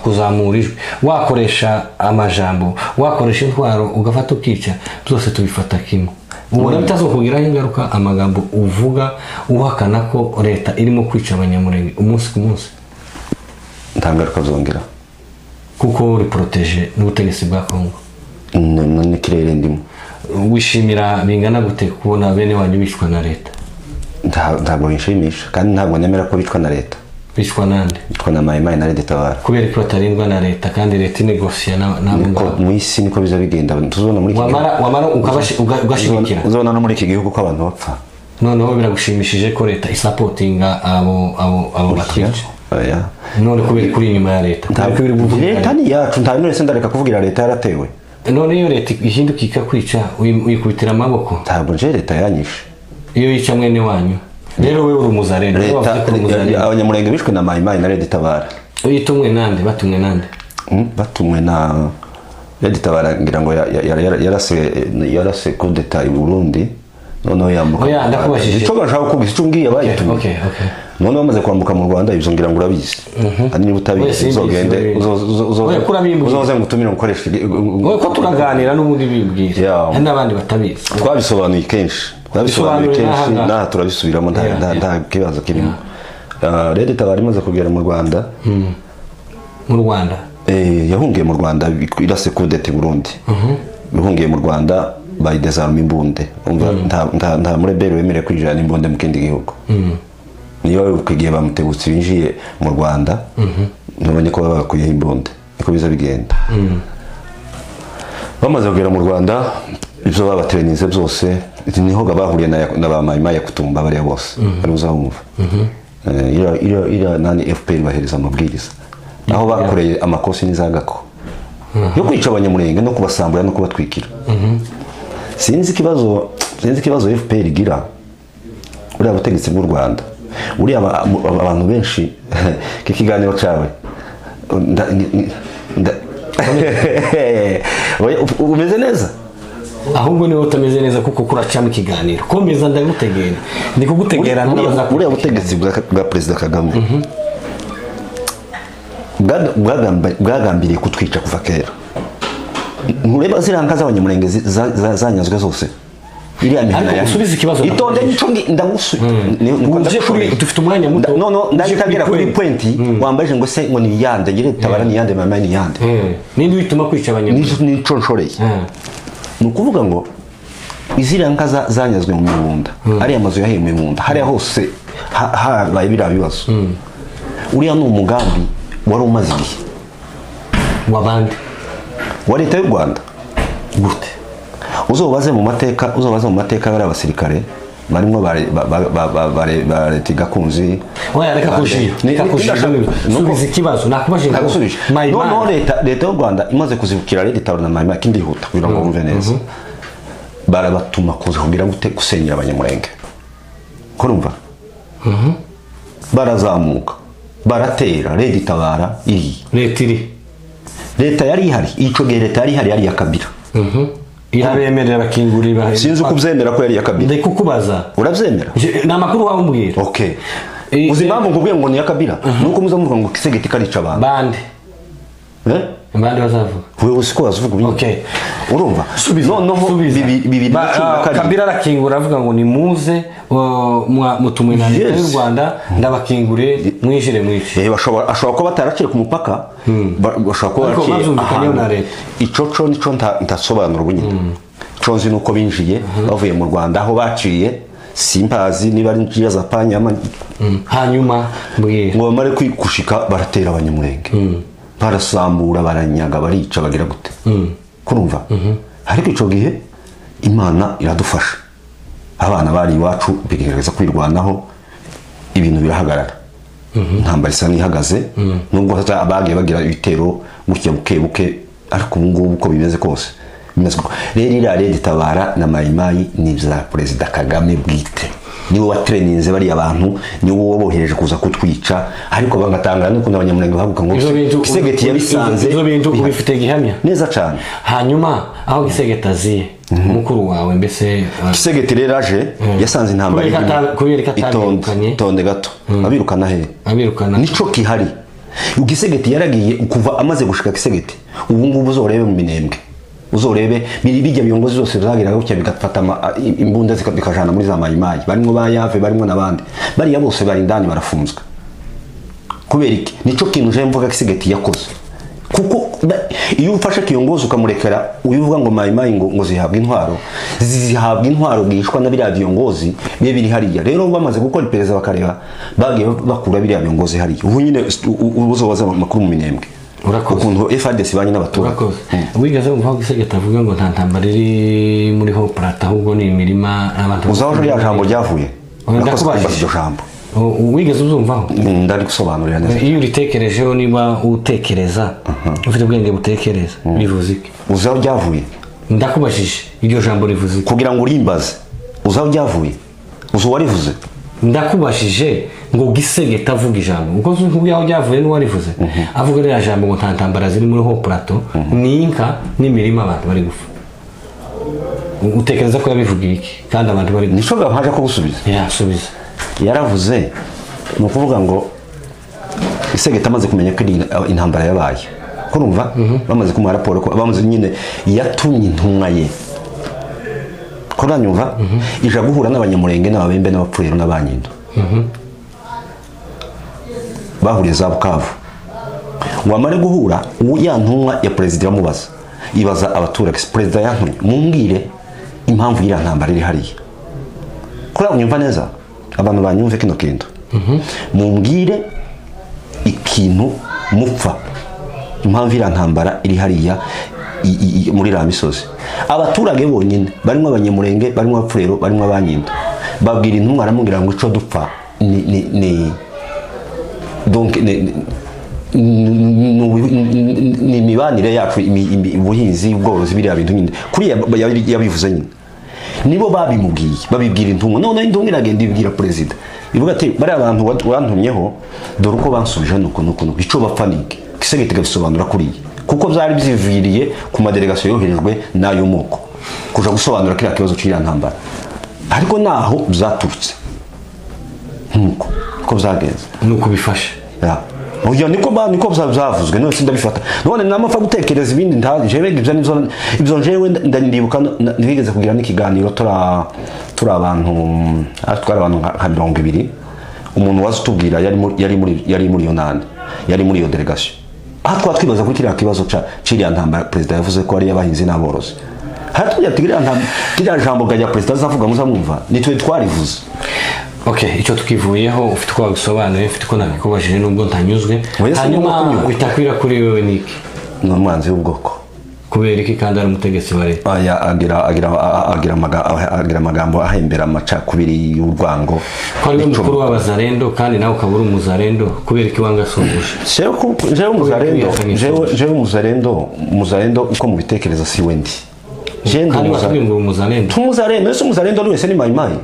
kuzamura ijwi, wakoresha amajambo, wakoresha intwaro ugafata ukica, byose tubifata kimwe. Ubona bitazokugiraho ingaruka amagambo uvuga uhakana ko leta irimo kwica Abanyamurenge umunsi ku munsi? Nta ngaruka zongera kuko uri protege n'ubutegetsi bwa Kongo. N'ikirere ndimo. Wishimira bingana gute kubona bene wanyu bicwa na leta? Ntabwo binshimisha kandi ntabwo nemera ko bicwa na leta. Bicwa nande? Bicwa na Maimai na Red Tabara. Kubera ko batarindwa na leta kandi leta inegosiya n'abo ngabo. Mu isi niko biza bigenda. Tuzobona muri iki wamara ugashigikira. Uzobona no muri iki gihugu ko abantu bapfa. Noneho biragushimishije ko leta isapotinga abo batwica. Oya. None kubera kuri inyuma ya leta. Leta ni yacu, nta none se ndareka kuvugira leta yaratewe. None iyo leta ihinduka ikakwica uyikubitira amaboko. Ntabwo nje leta yanyishe. Iyo yica mwene wanyu. Rero wewe uri umuzarendo. Leta Abanyamurenge bishwe na Maimai na Red Tabara. Uyitumwe nande? Batumwe nande? Batumwe na Red Tabara ngira ngo yarase coup d'etat i Burundi. Noneho yambuka. Oya ndakubashije. Ico gashaka kuvuga ico ngiye bayitumye. Okay. None bamaze kwambuka mu Rwanda ibyo ngira ngo urabizi. Kandi niba utabizi uzogende uzoze ngutumire ngukoreshe. Oya ko turaganira n'ubundi bibwira. Hari n'abandi batabizi. Twabisobanuye kenshi. Naha turabisubiramo nta kibazo kirimo. Red Tabara imaze kugera mu Rwanda. Mu Rwanda. Yahungiye mu Rwanda irase coup d'etat i Burundi. Yahungiye mu Rwanda bayidezarma imbunde. Umva nta murebere wemerewe kwinjira n'imbunde mu kindi gihugu. Niba wigiye bamutegutse binjiye mu Rwanda ntubonye ko babakuyeho imbunde. Niko biza bigenda. Bamaze kugera mu Rwanda ibyo babaterenize byose niho bahuriye na ba Maimai Kutumba bariya bose bari uzahumva. Ira nani FPR bahereza amabwiriza aho bakoreye amakosi n'izagako yo kwica Abanyamurenge no kubasambura no kubatwikira. Sinzi ikibazo FPR igira uriya butegetsi bw'u Rwanda. Uriya abantu benshi iki kiganiro cyawe umeze neza. Ahubwo niwe utameze neza kuko kuracamo ikiganiro. Komeza ndagutegera. Ndi kugutegera uriya butegetsi bwa Perezida Kagame bwagambiriye kutwica kuva kera. Ntureba ziriya nka z'Abanyamurenge zanyazwe zose. Iriya mihana ya usubize ikibazo. Itonde nico ndagusubiza. Dufite umwanya muto. No ndabitagera kuri point wambaje ngo se ngo ni yande ngire Tabara ni yande mama ni yande. Ninde wituma kwica Abanyamurenge? Nico nshoreye. Ni ukuvuga ngo iziriya nka zanyazwe mu mibunda, ariya mazu yahiye mu mibunda, hariya hose habaye biriya bibazo. Uriya ni umugambi wari umaze igihe. Wabande? Wa leta y'u Rwanda. Gute? Uzobaze mu mateka bari abasirikare barimo ba leta Gakunzi. Oya reka kujiyo. Subiza ikibazo nakubajije. Nagusubije. No leta y'u Rwanda imaze kuzibukira Red Tabara na Maimai kindihuta kugira ngo bumve neza. Barabatuma kuza kugira ngo gusenyera Abanyamurenge. Kurumva? Barazamuka. Baratera Red Tabara iri. Leta iri. Leta yari ihari. Ico gihe leta yari ihari yari ya Kabila. Irabemerera bakingurira. Sinzi uko ubyemera ko yari iya Kabila. Ndikukubaza. Urabyemera? Ni amakuru waba umbwira. Okay. Uzi impamvu nkubwiye ngo ni iya Kabila? Nuko muza muvuga ngo Kisegeti karica abantu. Bande. Bande bazavuga. Wewe usiko wazuvuga ibintu. Okay. Urumva? Noneho 2017 Kabila arakingura avuga ngo nimuze mutumwe na leta y'u Rwanda ndabakingure mwijire mwice. Bashobora ashobora kuba bataraciye ku mupaka, bashobora kuba baraciye na leta. Icoco nico ntasobanura ubunyine. Ico nzi nuko binjiye bavuye mu Rwanda aho baciye simpazi niba ari njia za panyama. Hanyuma mbwira ngo bamare kwikushika baratera abanyamurenge. Barasambura baranyaga barica bagira gute. Kurumva? Ariko ico gihe Imana iradufasha. Abana bari iwacu bigerageza kwirwanaho ibintu birahagarara. Intambara isa n'ihagaze nubwo abagiye bagira ibitero gutya buke buke ariko ubu ngubu uko bimeze kose bimeze uko. Rero iriya Red Tabara na Mayimayi ni ibya Perezida Kagame bwite. Niwe watreninze bari abantu, niwe wobohereje kuza kutwica, ariko bangatangara nuko n'abanyamurenge bahaguka ngo Kisegeti yabisanze. Izo bintu ubifite gihamya neza cyane. Hanyuma aho Kisegeti aziye mukuru wawe mbese Kisegeti rero aje yasanze intambara itonde gato abirukana he abirukana nico kihari. Kisegeti yaragiye kuva amaze gushika Kisegeti ubu ngubu uzorebe mu minembwe uzorebe bijya biyongozi zose zagiraga gutya bigafata imbunda zikabikajana muri za Mayimayi barimo bayave barimo nabandi bariya bose bari indani barafunzwe kubera iki nico kintu je mvuga Kisegeti yakoze kuko iyo ufashe kiyongozi ukamurekera uyivuga ngo Mayimayi ngo zihabwa intwaro zihabwa intwaro bwishwa na biriya biyongozi biye biri hariya. Rero bamaze gukora iperereza bakareba bagiye bakura biriya biyongozi hariya ubu nyine ubuzobaza amakuru mu minembwe ukuntu FARDC banye n'abaturage. Wigeze wumva ko Kisegeti avuga ngo nta ntambara iri muri ho plata ahubwo ni imirima abantu uzaho rya jambo ryavuye ndakubaza iryo jambo wigeze uzumvaho ndari gusobanurira neza iyo uritekerejeho niba utekereza ufite ubwenge butekereza bivuze iki uzaho ryavuye ndakubajije iryo jambo rivuze iki kugira ngo urimbaze uzaho ryavuye uzo warivuze ndakubashije ngo Gisegeti avuga ijambo uko nkubwiye aho ryavuye n'uwarivuze avuga ririya jambo ngo nta ntambara ziri muri ho plateau ni inka n'imirima abantu bari gupfa utekereza ko yabivugiye iki kandi abantu bari nico gampaje ko gusubiza yasubiza yaravuze ni ukuvuga ngo Gisegeti amaze kumenya ko intambara yabaye kurumva bamaze kumuha raporo ko bamaze nyine yatumye intumwa ye kuranyumva ija guhura n'abanyamurenge n'ababembe n'abapfurero n'abanyindo bahuriye za Bukavu wamare guhura ya ntumwa ya president yamubaza ibaza abaturage president yantumye mumbwire impamvu y'ira ntambara iri hariya kuri unyumva neza abantu banyumve kino kintu mumbwire ikintu mupfa impamvu y'ira ntambara iri hariya muri ra misozi abaturage bonyine barimo abanyamurenge barimo abapfurero barimo abanyindo babwira intumwa aramubwira ngo ico dupfa ni donc ni mibanire yacu ubuhinzi ubworozi biriya bintu nyine kuri yabivuze nyine nibo babimubwiye babibwira intumwa none intumwa iragenda ibwira president ivuga ati bari abantu wantumyeho dore uko bansubije nuko nuko ico bapfa niki Kisegeti gabisobanura kuri kuko byari byiviriye ku madelegation yoherejwe nayo moko kuja gusobanura kiriya kibazo cy'iriya ntambara ariko naho byaturutse nkuko ko byagenze nuko bifashe ya oya niko ba niko byavuzwe none sindabifata none namapfa gutekereza ibindi ntaje ibyo nivyo ibyo njewe ndandibuka nigeze kugira n'ikiganiro tura abantu atwara abantu nka 20 umuntu wazitubwira yari muri yonande yari muri iyo delegation aha twatwibaza kuri kiriya kibazo ca ciriya ntambara president yavuze ko ari yabahinzi n'aborozi haratubwira ati kiriya ntambara kiriya jambo gajya president azavuga muzamwumva nitwe twarivuze. Okay, icyo tukivuyeho ufite uko wabisobanuye ufite uko nabikubajije nubwo ntanyuzwe hanyuma bitakwira kuri wewe niki ni umwanzi w'ubwoko kubera iki kandi ari umutegetsi wa leta aya agira amagambo ahembera amacakubiri y'urwango ko ari mukuru w'abazarendo kandi nawe ukaba uri umuzarendo kubera iki wanga sunguje jewe umuzarendo jewe umuzarendo uko mubitekereza si wendi je ndi umuzarendo tumuzarendo ese umuzarendo wese ni Mayimayi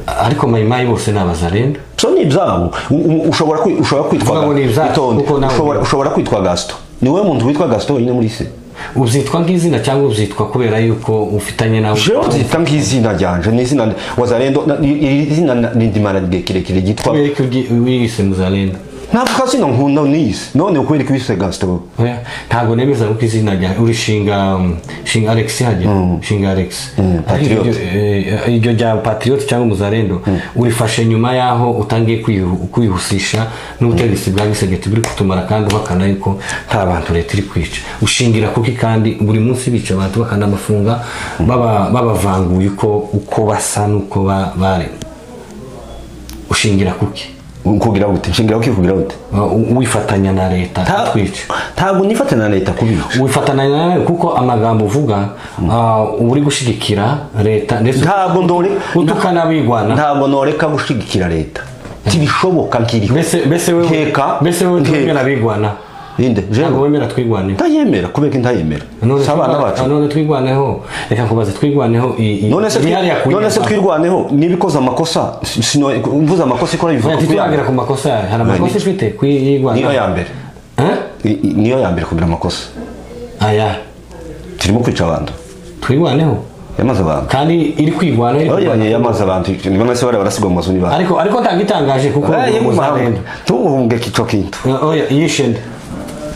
ariko Mayimayi bose ni abazarendo so ni ibyabo ushobora kwitwa ushobora kwitwa Gaston ni wowe muntu witwa Gaston wenyine muri se Ubyitwa nk'izina cyangwa ubyitwa kubera yuko ufitanye nawe? Jewe nzita nk'izina ryanje, ni izina Wazalendo, iri zina nindimara igihe kirekire ryitwa. Kubera ko wiyise Muzalendo? Ntabwo kazina nkunda niyise. None ukwereka ibise Gaston? Oya, ntabwo nemeza kuko izina rya urishinga Shinga Alex hajya Shinga Alex. Patriote. Iryo rya Patriote cyangwa Muzalendo urifashe nyuma yaho utangiye kwihusisha n'ubutegetsi bwa Gisegeti buri kutumara, kandi uhakana yuko nta bantu leta iri kwica. Ushingira kuki kandi buri munsi bica abantu bakanabafunga, babavanguye uko basa n'uko baremwe? Ushingira kuki? Kugira gute? Nshingira kuki kugira gute? Wifatanya na leta kutwica. Ntabwo nifatanya na leta kubica. Wifatanya nayo kuko amagambo uvuga uri gushigikira leta, ndetse ntabwo ndore utukana bigwana. Ntabwo noreka gushigikira leta. Tibishoboka nkiri. Mbese wewe, mbese wewe twemera bigwana. Inde, ntabwo wemera twigwane. Ndayemera kubera ko ndayemera. Sabana bacu. None twigwaneho. Reka nkubaze, twigwaneho none se twirwaneho nibikoze amakosa, sino mvuze amakosa ikora bivuga ko twagira ku makosa. Hari amakosa ifite kwigwana. Niyo ya mbere. Niyo ya mbere kugira amakosa. Aya. Turimo kwica abantu. Twigwaneho. Yamaze abantu. Kandi iri kwigwana iri. Oya, yamaze abantu. Ni bamwe se bari barasigwa mu mazu ni ba. Ariko ntagitangaje kuko Muzalendo. Tuhunge kico kintu. Oya, yishende.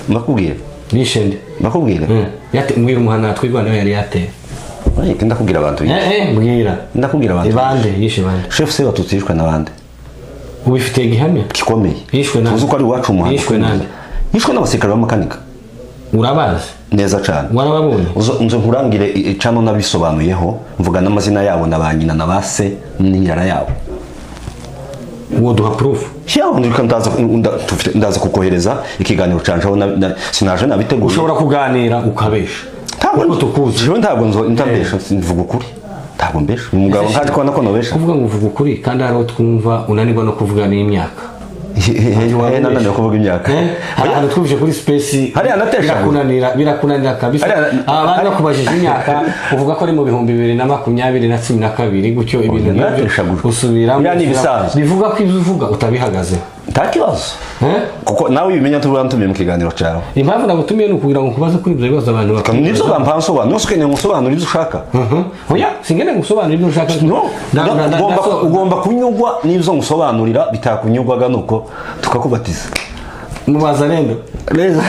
Nakubwira. Nishende. Nakubwira. Yate mbwira umuhana twigwaneho yari yateye. Oya, ndakubwira abantu. Mbwira. Ndakubwira abantu. Ibande yishe bande. Chef se batutsi yishwe nabande. Ubifitiye gihamya? Gikomeye. Yishwe nande. Tuzi ko ari iwacu umuhana. Yishwe nande. Yishwe n'abasirikare b'amakanika. Urabazi? Neza cyane. Warababonye? Uzo nkurangire icano nabisobanuyeho, mvuga n'amazina yabo na ba nyina na ba se n'inyara yabo. Uwo duha proof. Yaho ndika ndaza kukohereza ikiganiro canje aho sinaje nabiteguye. Ushobora kuganira ukabesha. Ntabwo tukuzi. Jewe ntabwo ndabesha, mvuga ukuri. Ntabwo mbesha. Umugabo nkaje ko nako nobesha. Kuvuga ngo uvuga ukuri kandi hariho twumva unanirwa no kuvuga n'imyaka. Nananiwe kuvuga imyaka. Hari twumvise kuri space birakunanira kabisa. Abandi bakubajije imyaka uvuga ko ari mu 2022 gutyo ibintu usubiramo bivuga ko ibyo uvuga utabihagaze. Nta kibazo. Kuko nawe ubimenya turantumiye mu kiganiro cyawe. Impamvu nagutumiye ni ukugira ngo nkubaze kuri ibyo bibazo abantu bakora. Nibyo bampansobanura, ntukeneye ngusobanura ibyo ushaka. Oya, singeneye ngusobanura ibyo ushaka. No, ugomba kunyugwa n'ibyo ngusobanurira, bitakunyugwaga nuko tukakubatiza. Mubazalendo. Neza.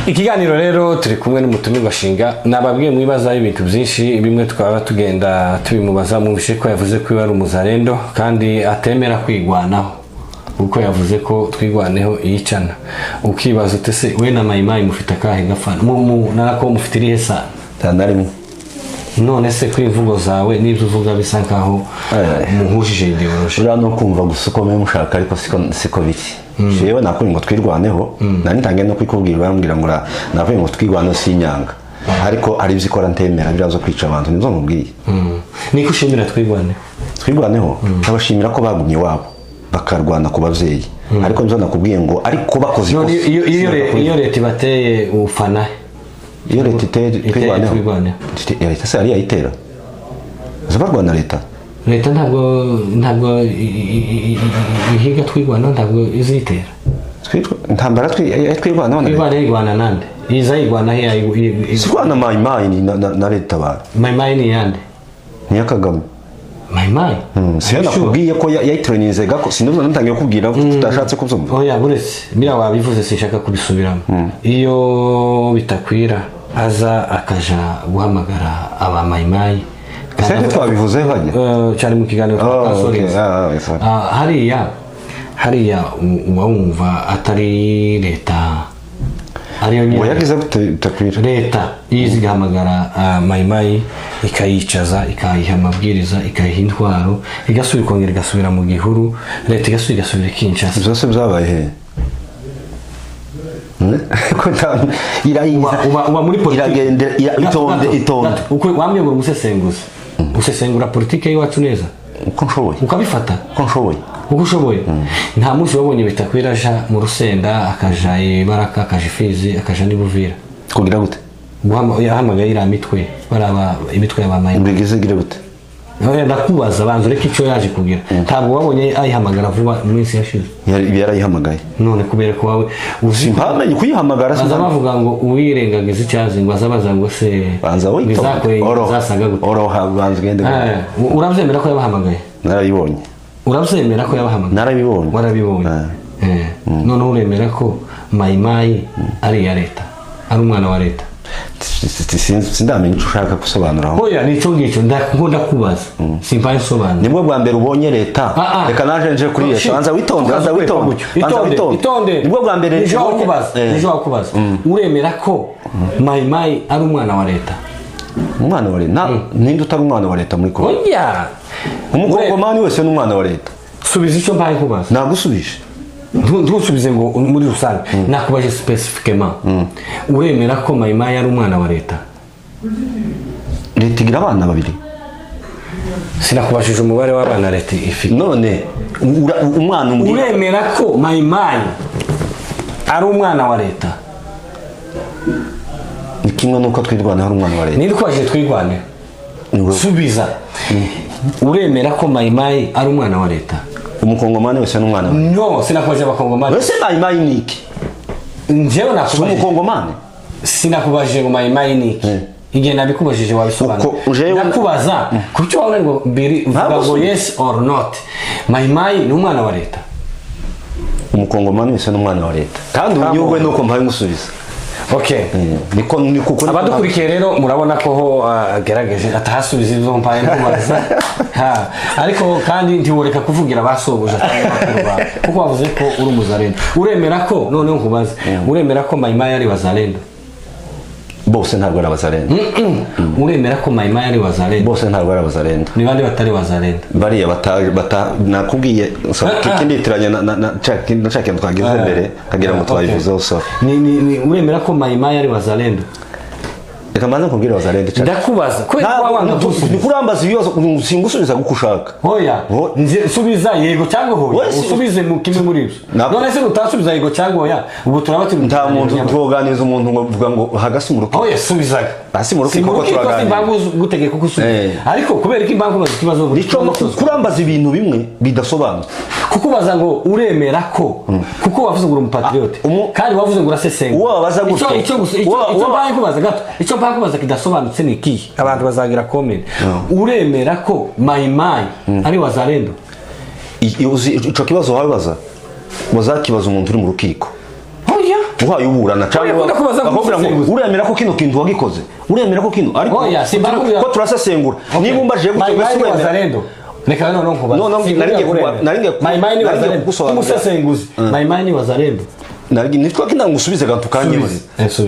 Ikiganiro rero turi kumwe n'umutumirwa Shinga. Nababwiye mwibaza ibintu byinshi, bimwe twaba tugenda tubimubaza. Mwumvishe ko yavuze ko ari Umuzalendo kandi atemera kwigwanaho, kuko yavuze ko twigwaneho yicana. Ukibaza ute se we na Mayimayi mufite akahe gafana? Narako mufite irihe sana? Ntarimo. None se ko imvugo zawe n'ibyo uvuga bisa nkaho muhujije ideology? Uriya no kumva gusa uko mushaka, ariko siko biri. Jewe nakuri ngo twirwaneho, nari ntangiye no kwikubwira bambwira ngo nakuri ngo twirwaneho sinyanga. Ariko ari ibyo ikora ntemera, birazo kwica abantu, nibyo nkubwiye. Niko ushimira twirwaneho? Twirwaneho ndabashimira ko bagumye iwabo bakarwana ku bavyeyi. Ariko nzo nakubwiye ngo ariko bakoze ikosa. Iyo leta ibateye ufana, iyo leta iteye twirwaneho, leta se ariya itera zabarwana leta. Leta ntabwo ihiga twirwana, ntabwo izitera. Ntambara twirwana none. Twirwana igwana nande? Iza igwana he? Twirwana Mayimayi na leta ba. Mayimayi ni yande? Ni ya Kagame. Mayimayi? Siyo nakubwiye ko yayitraininze gako, sinumva natangiye kubwira tutashatse kubyumva. Oya, buretse mira wabivuze sinshaka kubisubiramo. Iyo bitakwira aza akaja guhamagara aba Mayimayi. Sasa twabivuze hajya cyane mu kiganiro twasorenze. Hariya uba wumva atari leta ariyo nyine. Yagize bitakwira. Leta izigahamagara Mayimayi ikayicaza, ikayiha amabwiriza, ikayiha intwaro, igasubira ikongera igasubira mu gihuru, leta igasubira igasubira Kinshasa. Byose byabaye he? Uba muri politiki iragendera itonde itonde. Uko wambwiye ngo umusesenguzi usesengura politiki y'iwacu neza uko nshoboye, ukabifata uko nshoboye, uko ushoboye. Nta munsi wabonye Bitakwira aja mu Rusenda, akaja Ibaraka, akaja Ifizi, akaja n'Ibuvira. Kugira gute? Yahamagaye iriya mitwe, baraba imitwe y'abamayi. Mbigize gire gute? Ndakubaza banza ureke icyo yaje kugira. Ntabwo wabonye ayihamagara vuba mu minsi yashize. Yarayihamagaye. None kubera ko wawe uzi mpamenye kuyihamagara baza bavuga ngo uwirengagiza icyazi ngo azabaza ngo se banza witonde. Zasaga gute? Oroha banza ugende. Urabyemera ko yabahamagaye? Narabibonye. Urabyemera ko yabahamagaye? Narabibonye. Warabibonye. None uremera ko Mayimayi ari iya leta, ari umwana wa leta? Sindamenya icyo ushaka gusobanura aho. Oya nicyo ngicyo ndakunda kubaza. Simpa nsobanura. Nibwo bwa mbere ubonye leta. Reka naje nje kuri leta. Banza witonde, banza witonde. Banza witonde. Nibwo bwa mbere nje kubaza. Nje kubaza. Uremera ko Mayimayi ari umwana wa leta? Umwana wa leta? Ninde utari umwana wa leta muri Kongo? Oya. Umukongomani wese ni umwana wa leta. Subiza icyo mpaye kubaza. Nagusubije. Ntusubize ngo muri rusange. Nakubaje spécifiquement. Uremera ko Mayimayi ari umwana wa leta? Leta igira abana babiri. Sinakubajije umubare w'abana leta ifite. None umwana umwe. Uremera ko Mayimayi ari umwana wa leta? Ni kimwe nuko twirwana ari umwana wa leta. Ninde ukubajije twirwane? Subiza. Uremera ko Mayimayi ari umwana wa leta? Umukongomani wese ni umwana wa leta. No, sinakubajije abakongomani. Wese Mayimayi ni iki? Njyewe nakubajije. Umukongomani? Sinakubajije ngo Mayimayi ni iki. Igihe nabikubajije wabisobanura. Ndakubaza ku cyo wavuga ngo biri uvuga ngo yes or not. Mayimayi ni umwana wa leta. Umukongomani wese ni umwana wa leta. Kandi unyurwe nuko mpaye ngusubiza. Okay. Niko niko abadukurikiye rero murabona ko ho agerageje atahasubiza ibyo mpaye nkubaza. Ha, ariko kandi ntiworeka kuvugira basobuja kuko bavuze ko uri umuzarendo. Uremera ko none nkubaza, uremera ko Mayimayi ari wazalendo? Bose ntabwo ari abazalendo. Uremera ko Mayimayi ari wazalendo? Bose ntabwo ari abazalendo. Ni bande batari wazalendo? Bariya bata nakubwiye kinditiranya na cyakintu twagize mbere kagira ngo twabivuzeho so. Ni uremera ko Mayimayi ari wazalendo? Reka mbanze nkubwire wazalendo cyane. Ndakubaza kubera ko wanga gusubiza. Kurambaza ibibazo singusubiza guko ushaka. Hoya. Nje subiza yego cyangwa hoya. Usubize mu kimwe muri ibyo. None se utasubiza yego cyangwa hoya ubwo turaba turi nta muntu tuoganiza umuntu ngo vuga ngo hagasi mu ruko. Hoya subizaga. Hasi mu ruko kuko turaganira. Imbangu gutegeka uko usubiza. Ariko kubera ko imbangu bazi ikibazo kurambaza ibintu bimwe bidasobanutse. Kukubaza ngo uremera ko kuko wavuze ngo uri umupatriote kandi wavuze ngo urasesengura. Uwo baza gutyo. Icyo mbaye kubaza gato. Icyo mbaye kubaza kidasobanutse ni iki? Abantu bazagira comment. Uremera ko Mayimayi ari wazalendo? Ico kibazo wabibaza wazakibaza umuntu uri mu rukiko. Oya. Uhaye uburana cyangwa akubwira ngo uremera ko kino kintu wagikoze. Uremera ko kino ariko ko turasesengura. Niba umbaje gutyo wese wazalendo. Reka none nkubaza. No naringiye Mayimayi ni wazalendo. Umusesenguzi. Mayimayi ni wazalendo. Nari nitwa kinda ngusubize gantu kanyimuri.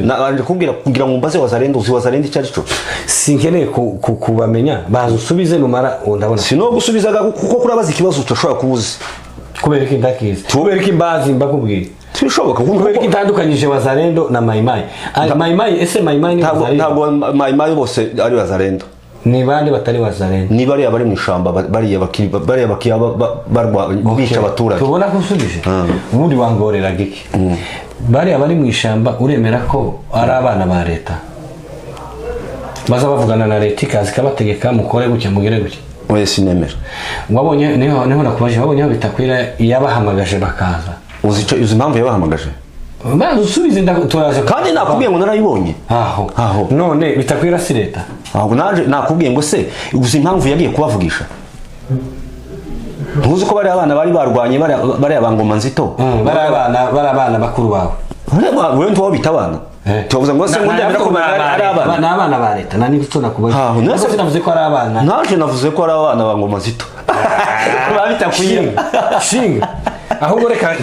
Nabanje kubwira kugira ngo mbaze wazalendo uzi wazalendo icyo arico. Sinkeneye kubamenya bazusubize numara ndabona. Sino gusubizaga kuko kurabaza ikibazo utashobora kubuza. Kubera iki ndakizi? Kubera iki mbazi mbakubwiye? Tubishoboka kubera iki itandukanyije wazalendo na Mayimayi. Mayimayi ese Mayimayi ni wazalendo? Ntabwo Mayimayi bose ari wazalendo. Ni bande batari wazalendo? Ni bariya bari mu ishamba bariya bakiri bariya bakiya barwa bica abaturage. Tubona ko usubije. Ubundi wangorera giki? Bariya bari mu ishamba uremera ko ari abana ba leta. Baza bavugana na leta ikazi kabategeka mukore gutya mugere gutya. Oya sinemera. Wabonye niho nakubaje wabonye aho bitakwira yabahamagaje bakaza. Uzi impamvu yabahamagaje? Maze usubize ndakuturaje kandi nakubwiye ngo narayibonye. Aho. None bitakwira si leta. Aho naje nakubwiye ngo se uzi impamvu yagiye kubavugisha. Ntuzi ko bari abana bari barwanye bari abangoma nzito. Bari abana bakuru bawe. Wewe ntuwa bitabana. Tuvuze ngo se ngo ndemera ko ari abana. Ni abana ba leta nani icyo nakubaje. Nase navuze ko ari abana. Naje navuze ko ari abana bangoma nzito. Babitakwira. Shinga. Ahubwo reka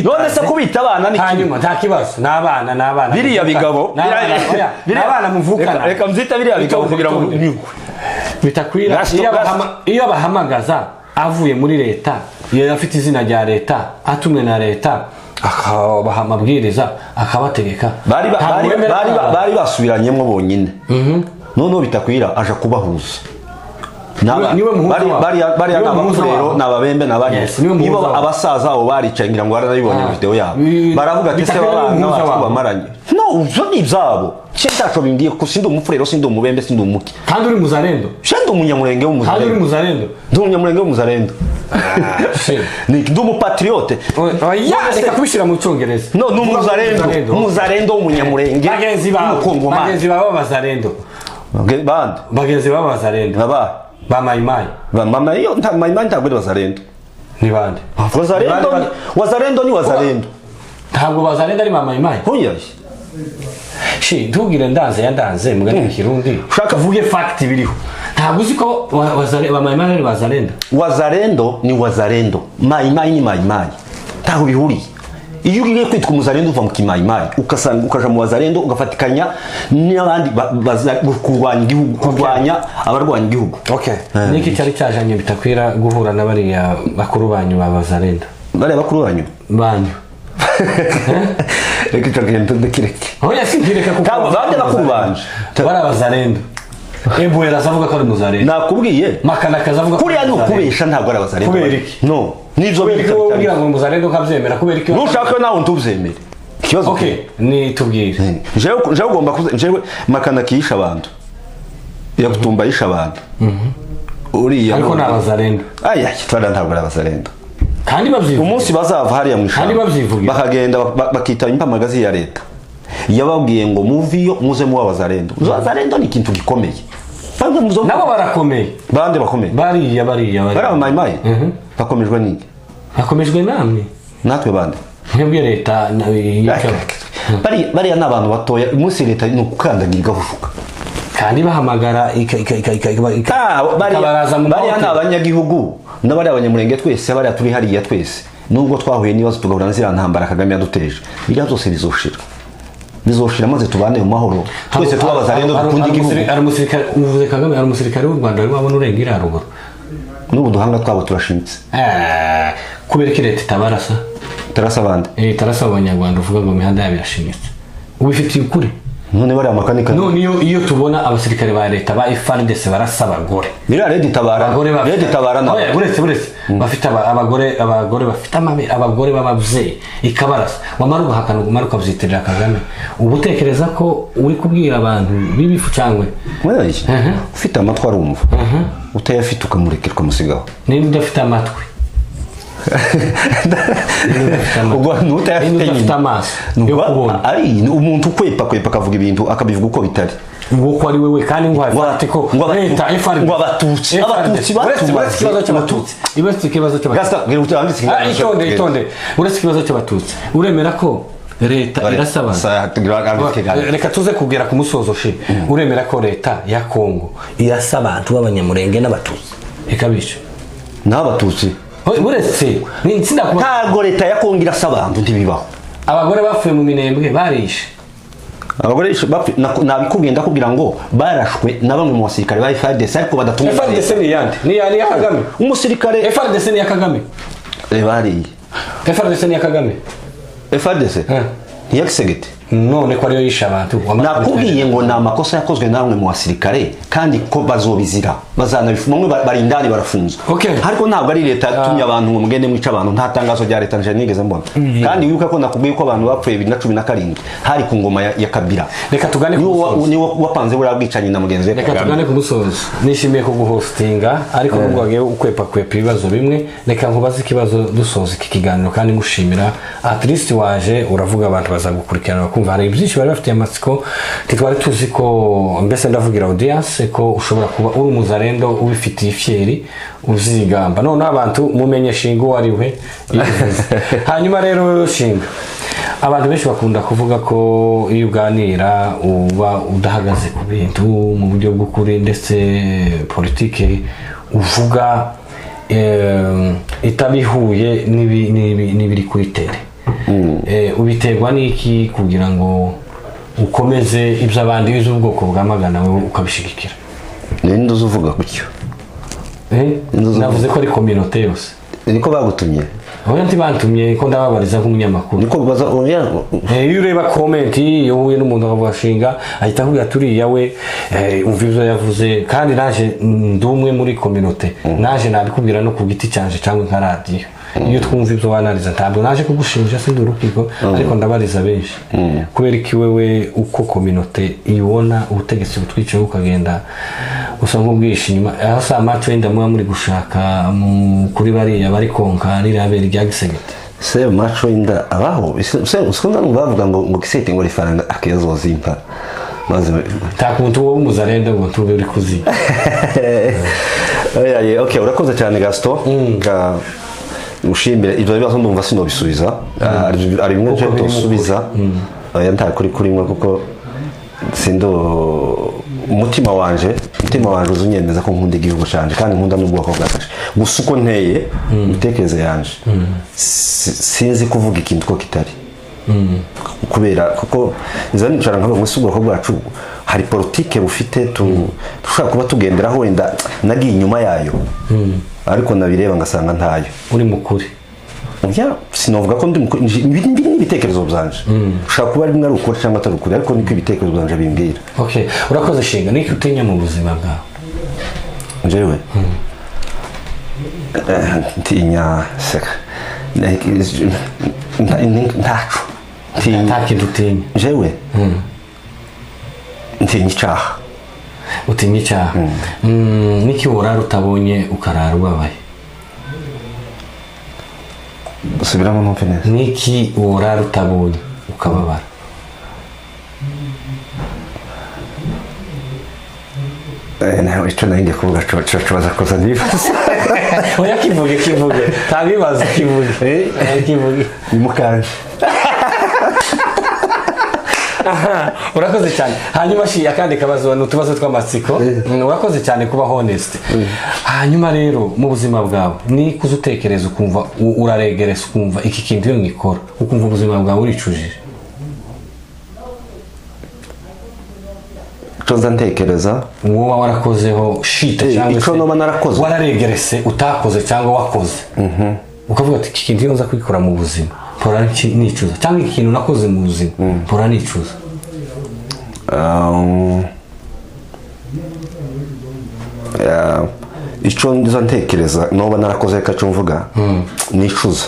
none se kubita abana ni hanyuma nta kibazo n'abana biriya bigabo biriya abana muvukana reka mzita biriya bigabo kugira ngo bitakwira iyo bahamagaza avuye muri leta iyo afite izina rya leta atumwe na leta akabaha amabwiriza akabategeka bari basubiranyemo bonyine none bitakwira aje kubahuza bari n'abafurero n'ababembe n'abandi nibo abasaza abo baricaye ngira ngo baranabibonye video yabo baravuga ati se abana bacu bamaranye no Ivyo ni ivyabo. Ce ntaco bimbwiye kuko sindi umupfurero, sindi umubembe, sindi umuki. Kandi uri muzalendo. Ce ndi umunyamurenge Kandi uri w'umuzalendo. muzalendo. Ndi umunyamurenge w'umuzalendo. Ni ndi umupatriote. Oya, reka kubishyira mu cyongereza. No, ni umuzalendo. Umuzalendo w'umunyamurenge. Bagenzi bawe. W'umukongomani. Bagenzi bawe b'abazalendo. Bande. Bagenzi bawe b'abazalendo. Aba. Ba mayimayi. Ba mama iyo nta mayimayi ntabwo ari bazalendo. Ni bande? Wazalendo Bande. Wazalendo ni wazalendo. Ntabwo bazalendo ari ba mayimayi. Hoya. Shi, ntugire ndanze ya ndanze mugani mu Kirundi. Ushaka uvuge fact biriho. Ntabwo uzi ko ba mayimayi ari bazalendo. Wazalendo ni wazalendo. Mayimayi ni mayimayi. Ntaho bihuriye. Iyo ugiye kwitwa umuzalendo uva mu kimayimayi ukasanga ukaja mu wazalendo ugafatikanya n'abandi kurwanya igihugu, kurwanya abarwanya igihugu. Okay. Niki cyari cyajanye bitakwira guhura na bariya bakuru banyu ba bazalendo? Bariya bakuru banyu? Banyu. Reka icyo kintu ndakireke. Oya, sinkireka kuko Ntabwo bande bakuru banje. Bari abazalendo. Ebwera azavuga ko ari muzalendo. Nakubwiye. Makanaka azavuga ko Kuriya ni ukubesha, ntabwo ari abazalendo. Kubera iki? No. Nivyo Kubera iki bita wowe bitari. ubwira ngo muzalendo ukabyemera? Kubera iki? Nushaka nawe ntubyemere. Ikibazo. Okay, ni tubwire. Jewe ugomba kuze jewe Makanaka yishe abantu. Yakutumba yishe abantu. Uriya. Ariko ni abazalendo. Aya, kitwara ntabwo ari abazalendo. Kandi babyivugira. Umunsi bazava hariya mu Kandi ishamba babyivugira. bakagenda bakitaba impamagazi ya leta yababwiye ngo muviyo muze muba abazalendo. Abazalendo ni ikintu gikomeye. Bande muzo Nabo barakomeye. Bande bakomeye. Bariya bariya Bari bariya. abamayimayi bakomejwe n'iki? Bakomejwe namwe. Natwe bande. Mwebwe leta Bariya ni abantu batoya. Umunsi leta ni ukukandagira igahushuka. Kandi bahamagara ikabaraza mu Bariya ni mahoteli. abanyagihugu n'abari abanyamurenge twese, bariya turi hariya twese. Nubwo twahuye n'ibibazo tugahura n'ziriya ntambara Kagame yaduteje, biriya byose bizoshira. Bizoshira maze tubane mu mahoro. Twese tuba abazalendo dukunda igihugu. Hari umusirikare uvuze Kagame, hari umusirikare w'u Rwanda wari wabona urenga iriya ruguru. N'ubu duhanga twabo turashimitse. Kubera ko leta itabarasa. Tarasa abandi. Itarasa abanyarwanda uvuga ngo imihanda yabo irashimitse. Ubifitiye ukuri. None bariya makanika. None iyo tubona abasirikare ba leta ba FARDC barasa abagore. Biriya Red Tabara. Abagore bafite Red Tabara na. Oya, buretse bafite abagore bafite amabere, abagore b'ababyeyi ikabarasa. Wamara ugahakana umara ukabyitirira Kagame. Ubu utekereza ko uri kubwira abantu b'ibifu cyangwa Ufite amatwi arumva. Utayafite ukamurekera ukamusigaho. Ninde udafite amatwi? Ubwo n'utayafite nyine amaso yo kubona. Ari umuntu ukwepa kwepa akavuga ibintu akabivuga uko bitari. Ubwo ko ari wewe kandi ngo afate ko leta FRD ngo abatutsi uretse ikibazo cy'abatutsi. Uretse ikibazo cy'abatutsi. Gasta ngira utanditse. Itonde. Uretse ikibazo cy'abatutsi. Uremera ko leta irasaba. Reka tuze kugera ku musozo shi. Uremera ko leta ya Kongo irasaba abantu b'abanyamurenge n'abatutsi. Ikabica. N'abatutsi. Uretse ni itsinda kuba ntago leta ya Kongo irasaba abantu ntibibaho. Abagore bapfuye mu Minembwe barishe. Abagore nabikubwiye ndakubwira ngo barashwe na bamwe mu basirikare ba FARDC ariko badatumwe. FARDC ni yande? Ni ya Kagame. Umusirikare FARDC ni ya Kagame. Bariye. FARDC ni ya Kagame. FARDC? Ni ya Kisegete. None ko ariyo yishe abantu. Nakubwiye ngo ni amakosa yakozwe na bamwe mu basirikare kandi ko bazobizira. Bazanabifumwe bari indani barafunzwe. Ariko ntabwo ari leta yatumye abantu ngo mugende mwica abantu, nta tangazo rya leta nje nigeze mbona. Kandi wibuka ko nakubwiye ko abantu bapfuye 2017 hari ku ngoma ya Kabila. Reka tugane ku musozo. Ni wapanze buriya bwicanyi na mugenzi we. Reka tugane ku musozo. Nishimiye kuguhostinga ariko nubwo wagiye ukwepa kwepa ibibazo bimwe, reka nkubaze ikibazo dusoza iki kiganiro kandi ngushimira. At least waje uravuga abantu bazagukurikirana bakumva hari byinshi bari bafitiye amatsiko. Titwari tuzi ko mbese ndavugira audience ko ushobora kuba uri umuzalendo ubifitiye ifyeri uzigamba. None abantu mumenye Shinga uwo ari we. Hanyuma rero Shinga, abantu benshi bakunda kuvuga ko iyo uganira uba udahagaze ku bintu mu buryo bw'ukuri, ndetse politike uvuga itabihuye n'ibiri kuri tere. Ubiterwa n'iki kugira ngo ukomeze ibyo abandi biz'ubwoko bwamagana wewe ukabishigikira? Ninde uzuvuga gutyo? Navuze ko ari communauté yose. Niko bagutumye? Oya ntibantumye ko ndababariza nk'umunyamakuru. Niko baza oya. Iyo ureba comment iyo uhuye n'umuntu akavuga Shinga ahita akubwira turiya we umva ibyo yavuze, kandi naje ndi umwe muri communauté. Naje nabikubwira no ku giti cyanje cyangwa nka radio. Iyo twumva ibyo wanariza, ntabwo naje kugushinja, sindi urukiko, ariko ndabariza benshi. Kubera iki wewe uko communauté ibona ubutegetsi butwicaye ukagenda usa nk'ubwishe inyuma, aho si amaco yenda muba muri gushaka kuri bariya bari konka ririya bere rya Gisegeti? Se maco inda abaho se usunda bavuga ngo Gisete ngo rifaranga akiyazozimpa maze. Nta kuntu wowe umuzarende ngo tube uri kuzi. Oya ye, okay, urakoze cyane Gaston. Ga ushimire ibyo bibazo, ndumva sinobisubiza. Ari bimwe Kuko byo biri mu tosubiza. Oya, nta kuri kurimwe, kuko sindo umutima wanje uzunyemeza ko nkunda igihugu canje kandi nkunda n'ubwoko bwanje. Gusa uko nteye, imitekerereze yanje, sinzi kuvuga ikintu ko kitari, kubera kuko nza nicara nkavuga ngo ese ubwoko bwacu hari politike bufite dushobora kuba tugenderaho, wenda nagiye inyuma yayo, ariko nabireba ngasanga ntayo. Uri mukuri? Ya, sinovuga ko ndi mukuri. Ibi ni ibitekerezo byanje, ushobora kuba rimwe ari ukuri cyangwa atari ukuri, ariko niko ibitekerezo byanje bimbwira. Okay, urakoze Shinga. Niki utinya mu buzima bwawe? Njyewe ntinya seka ntaco ntinya. Nta kintu utinya? Njyewe ntinya icaha. Utinya icyaha. Niki worara utabonye ukarara ubabaye? Subiramo numve neza. Niki worara utabonye ukababara? Nawe icyo nari ngiye kuvuga co baza kuza n'ibibazo. Oya, kivuge, kivuge, nta bibazo, kivuge. Kivuge. Ni mukanje. Aha, urakoze cyane. Hanyuma shi akandi kabazo ni utubazo tw'amatsiko. Urakoze cyane kuba honest. Hanyuma rero mu buzima bwawe ni kuza utekereza ukumva uraregeresa, ukumva iki kintu iyo ngikora ukumva ubuzima bwawe uricujije? Ico nza ntekereza? Wowe warakozeho shita cyangwa Ico se noba narakoze? Wararegerese utakoze cyangwa wakoze ukavuga ati iki kintu iyo nza kwikora mu buzima mpora nicuza, cyangwa iki kintu nakoze mu buzima mpora nicuza. Ico nza ntekereza noba narakoze reka cyo mvuga nicuza,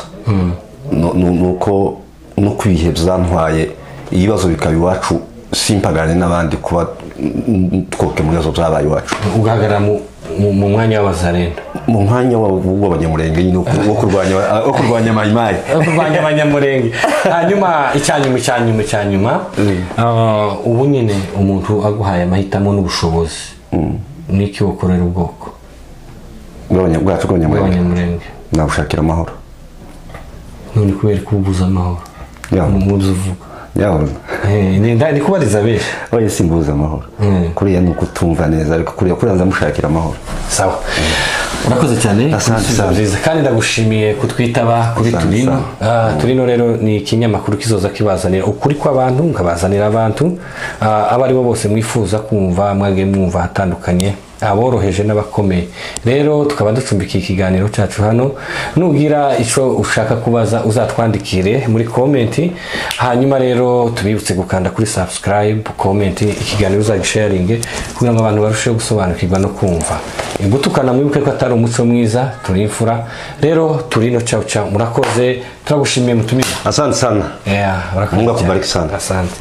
nuko nuko ibihe byantwaye, ibibazo bikaba iwacu, simpagane n'abandi kuba twoke mu bibazo byabaye iwacu. Ugahagarara mu mwanya w'abazarenda. Mu mwanya w'abanyamurenge nyine, wo kurwanya mayimayi. Wo kurwanya abanyamurenge. Hanyuma icyanyuma, ubu nyine umuntu aguhaye amahitamo n'ubushobozi, niki wakorera ubwoko bwacu bw'abanyamurenge? Bw'abanyamurenge. Nabushakira amahoro. None kubera ko ubuze amahoro mu byo uvuga? Yabona. Ndi kubariza benshi. Oya, simbuza amahoro. Kuriya ni ukutumva neza, ariko kuriya nzamushakira amahoro. Sawa, urakoze cyane. Asante Ibisubizo sana. byiza, kandi ndagushimiye kutwitaba kuri Asante Turino. sana. Turino rero ni ikinyamakuru kizoza kibazanira ukuri kw'abantu, nkabazanira abantu abo ari bo bose mwifuza kumva, mwagiye mwumva ahatandukanye, aboroheje n'abakomeye. Rero tukaba ducumbikiye ikiganiro cyacu hano. Nugira icyo ushaka kubaza uzatwandikire muri comment. Hanyuma rero tubibutse gukanda kuri subscribe, comment, ikiganiro uzagisharinge kugira ngo abantu barusheho gusobanukirwa no kumva. Gutukana mwibuke ko atari umuco mwiza. Turi imfura rero. Turino, ciao ciao, murakoze, turagushimiye mutumire. Asante sana. Yeah, urakoze Mungu cyane. akubariki sana. Asante.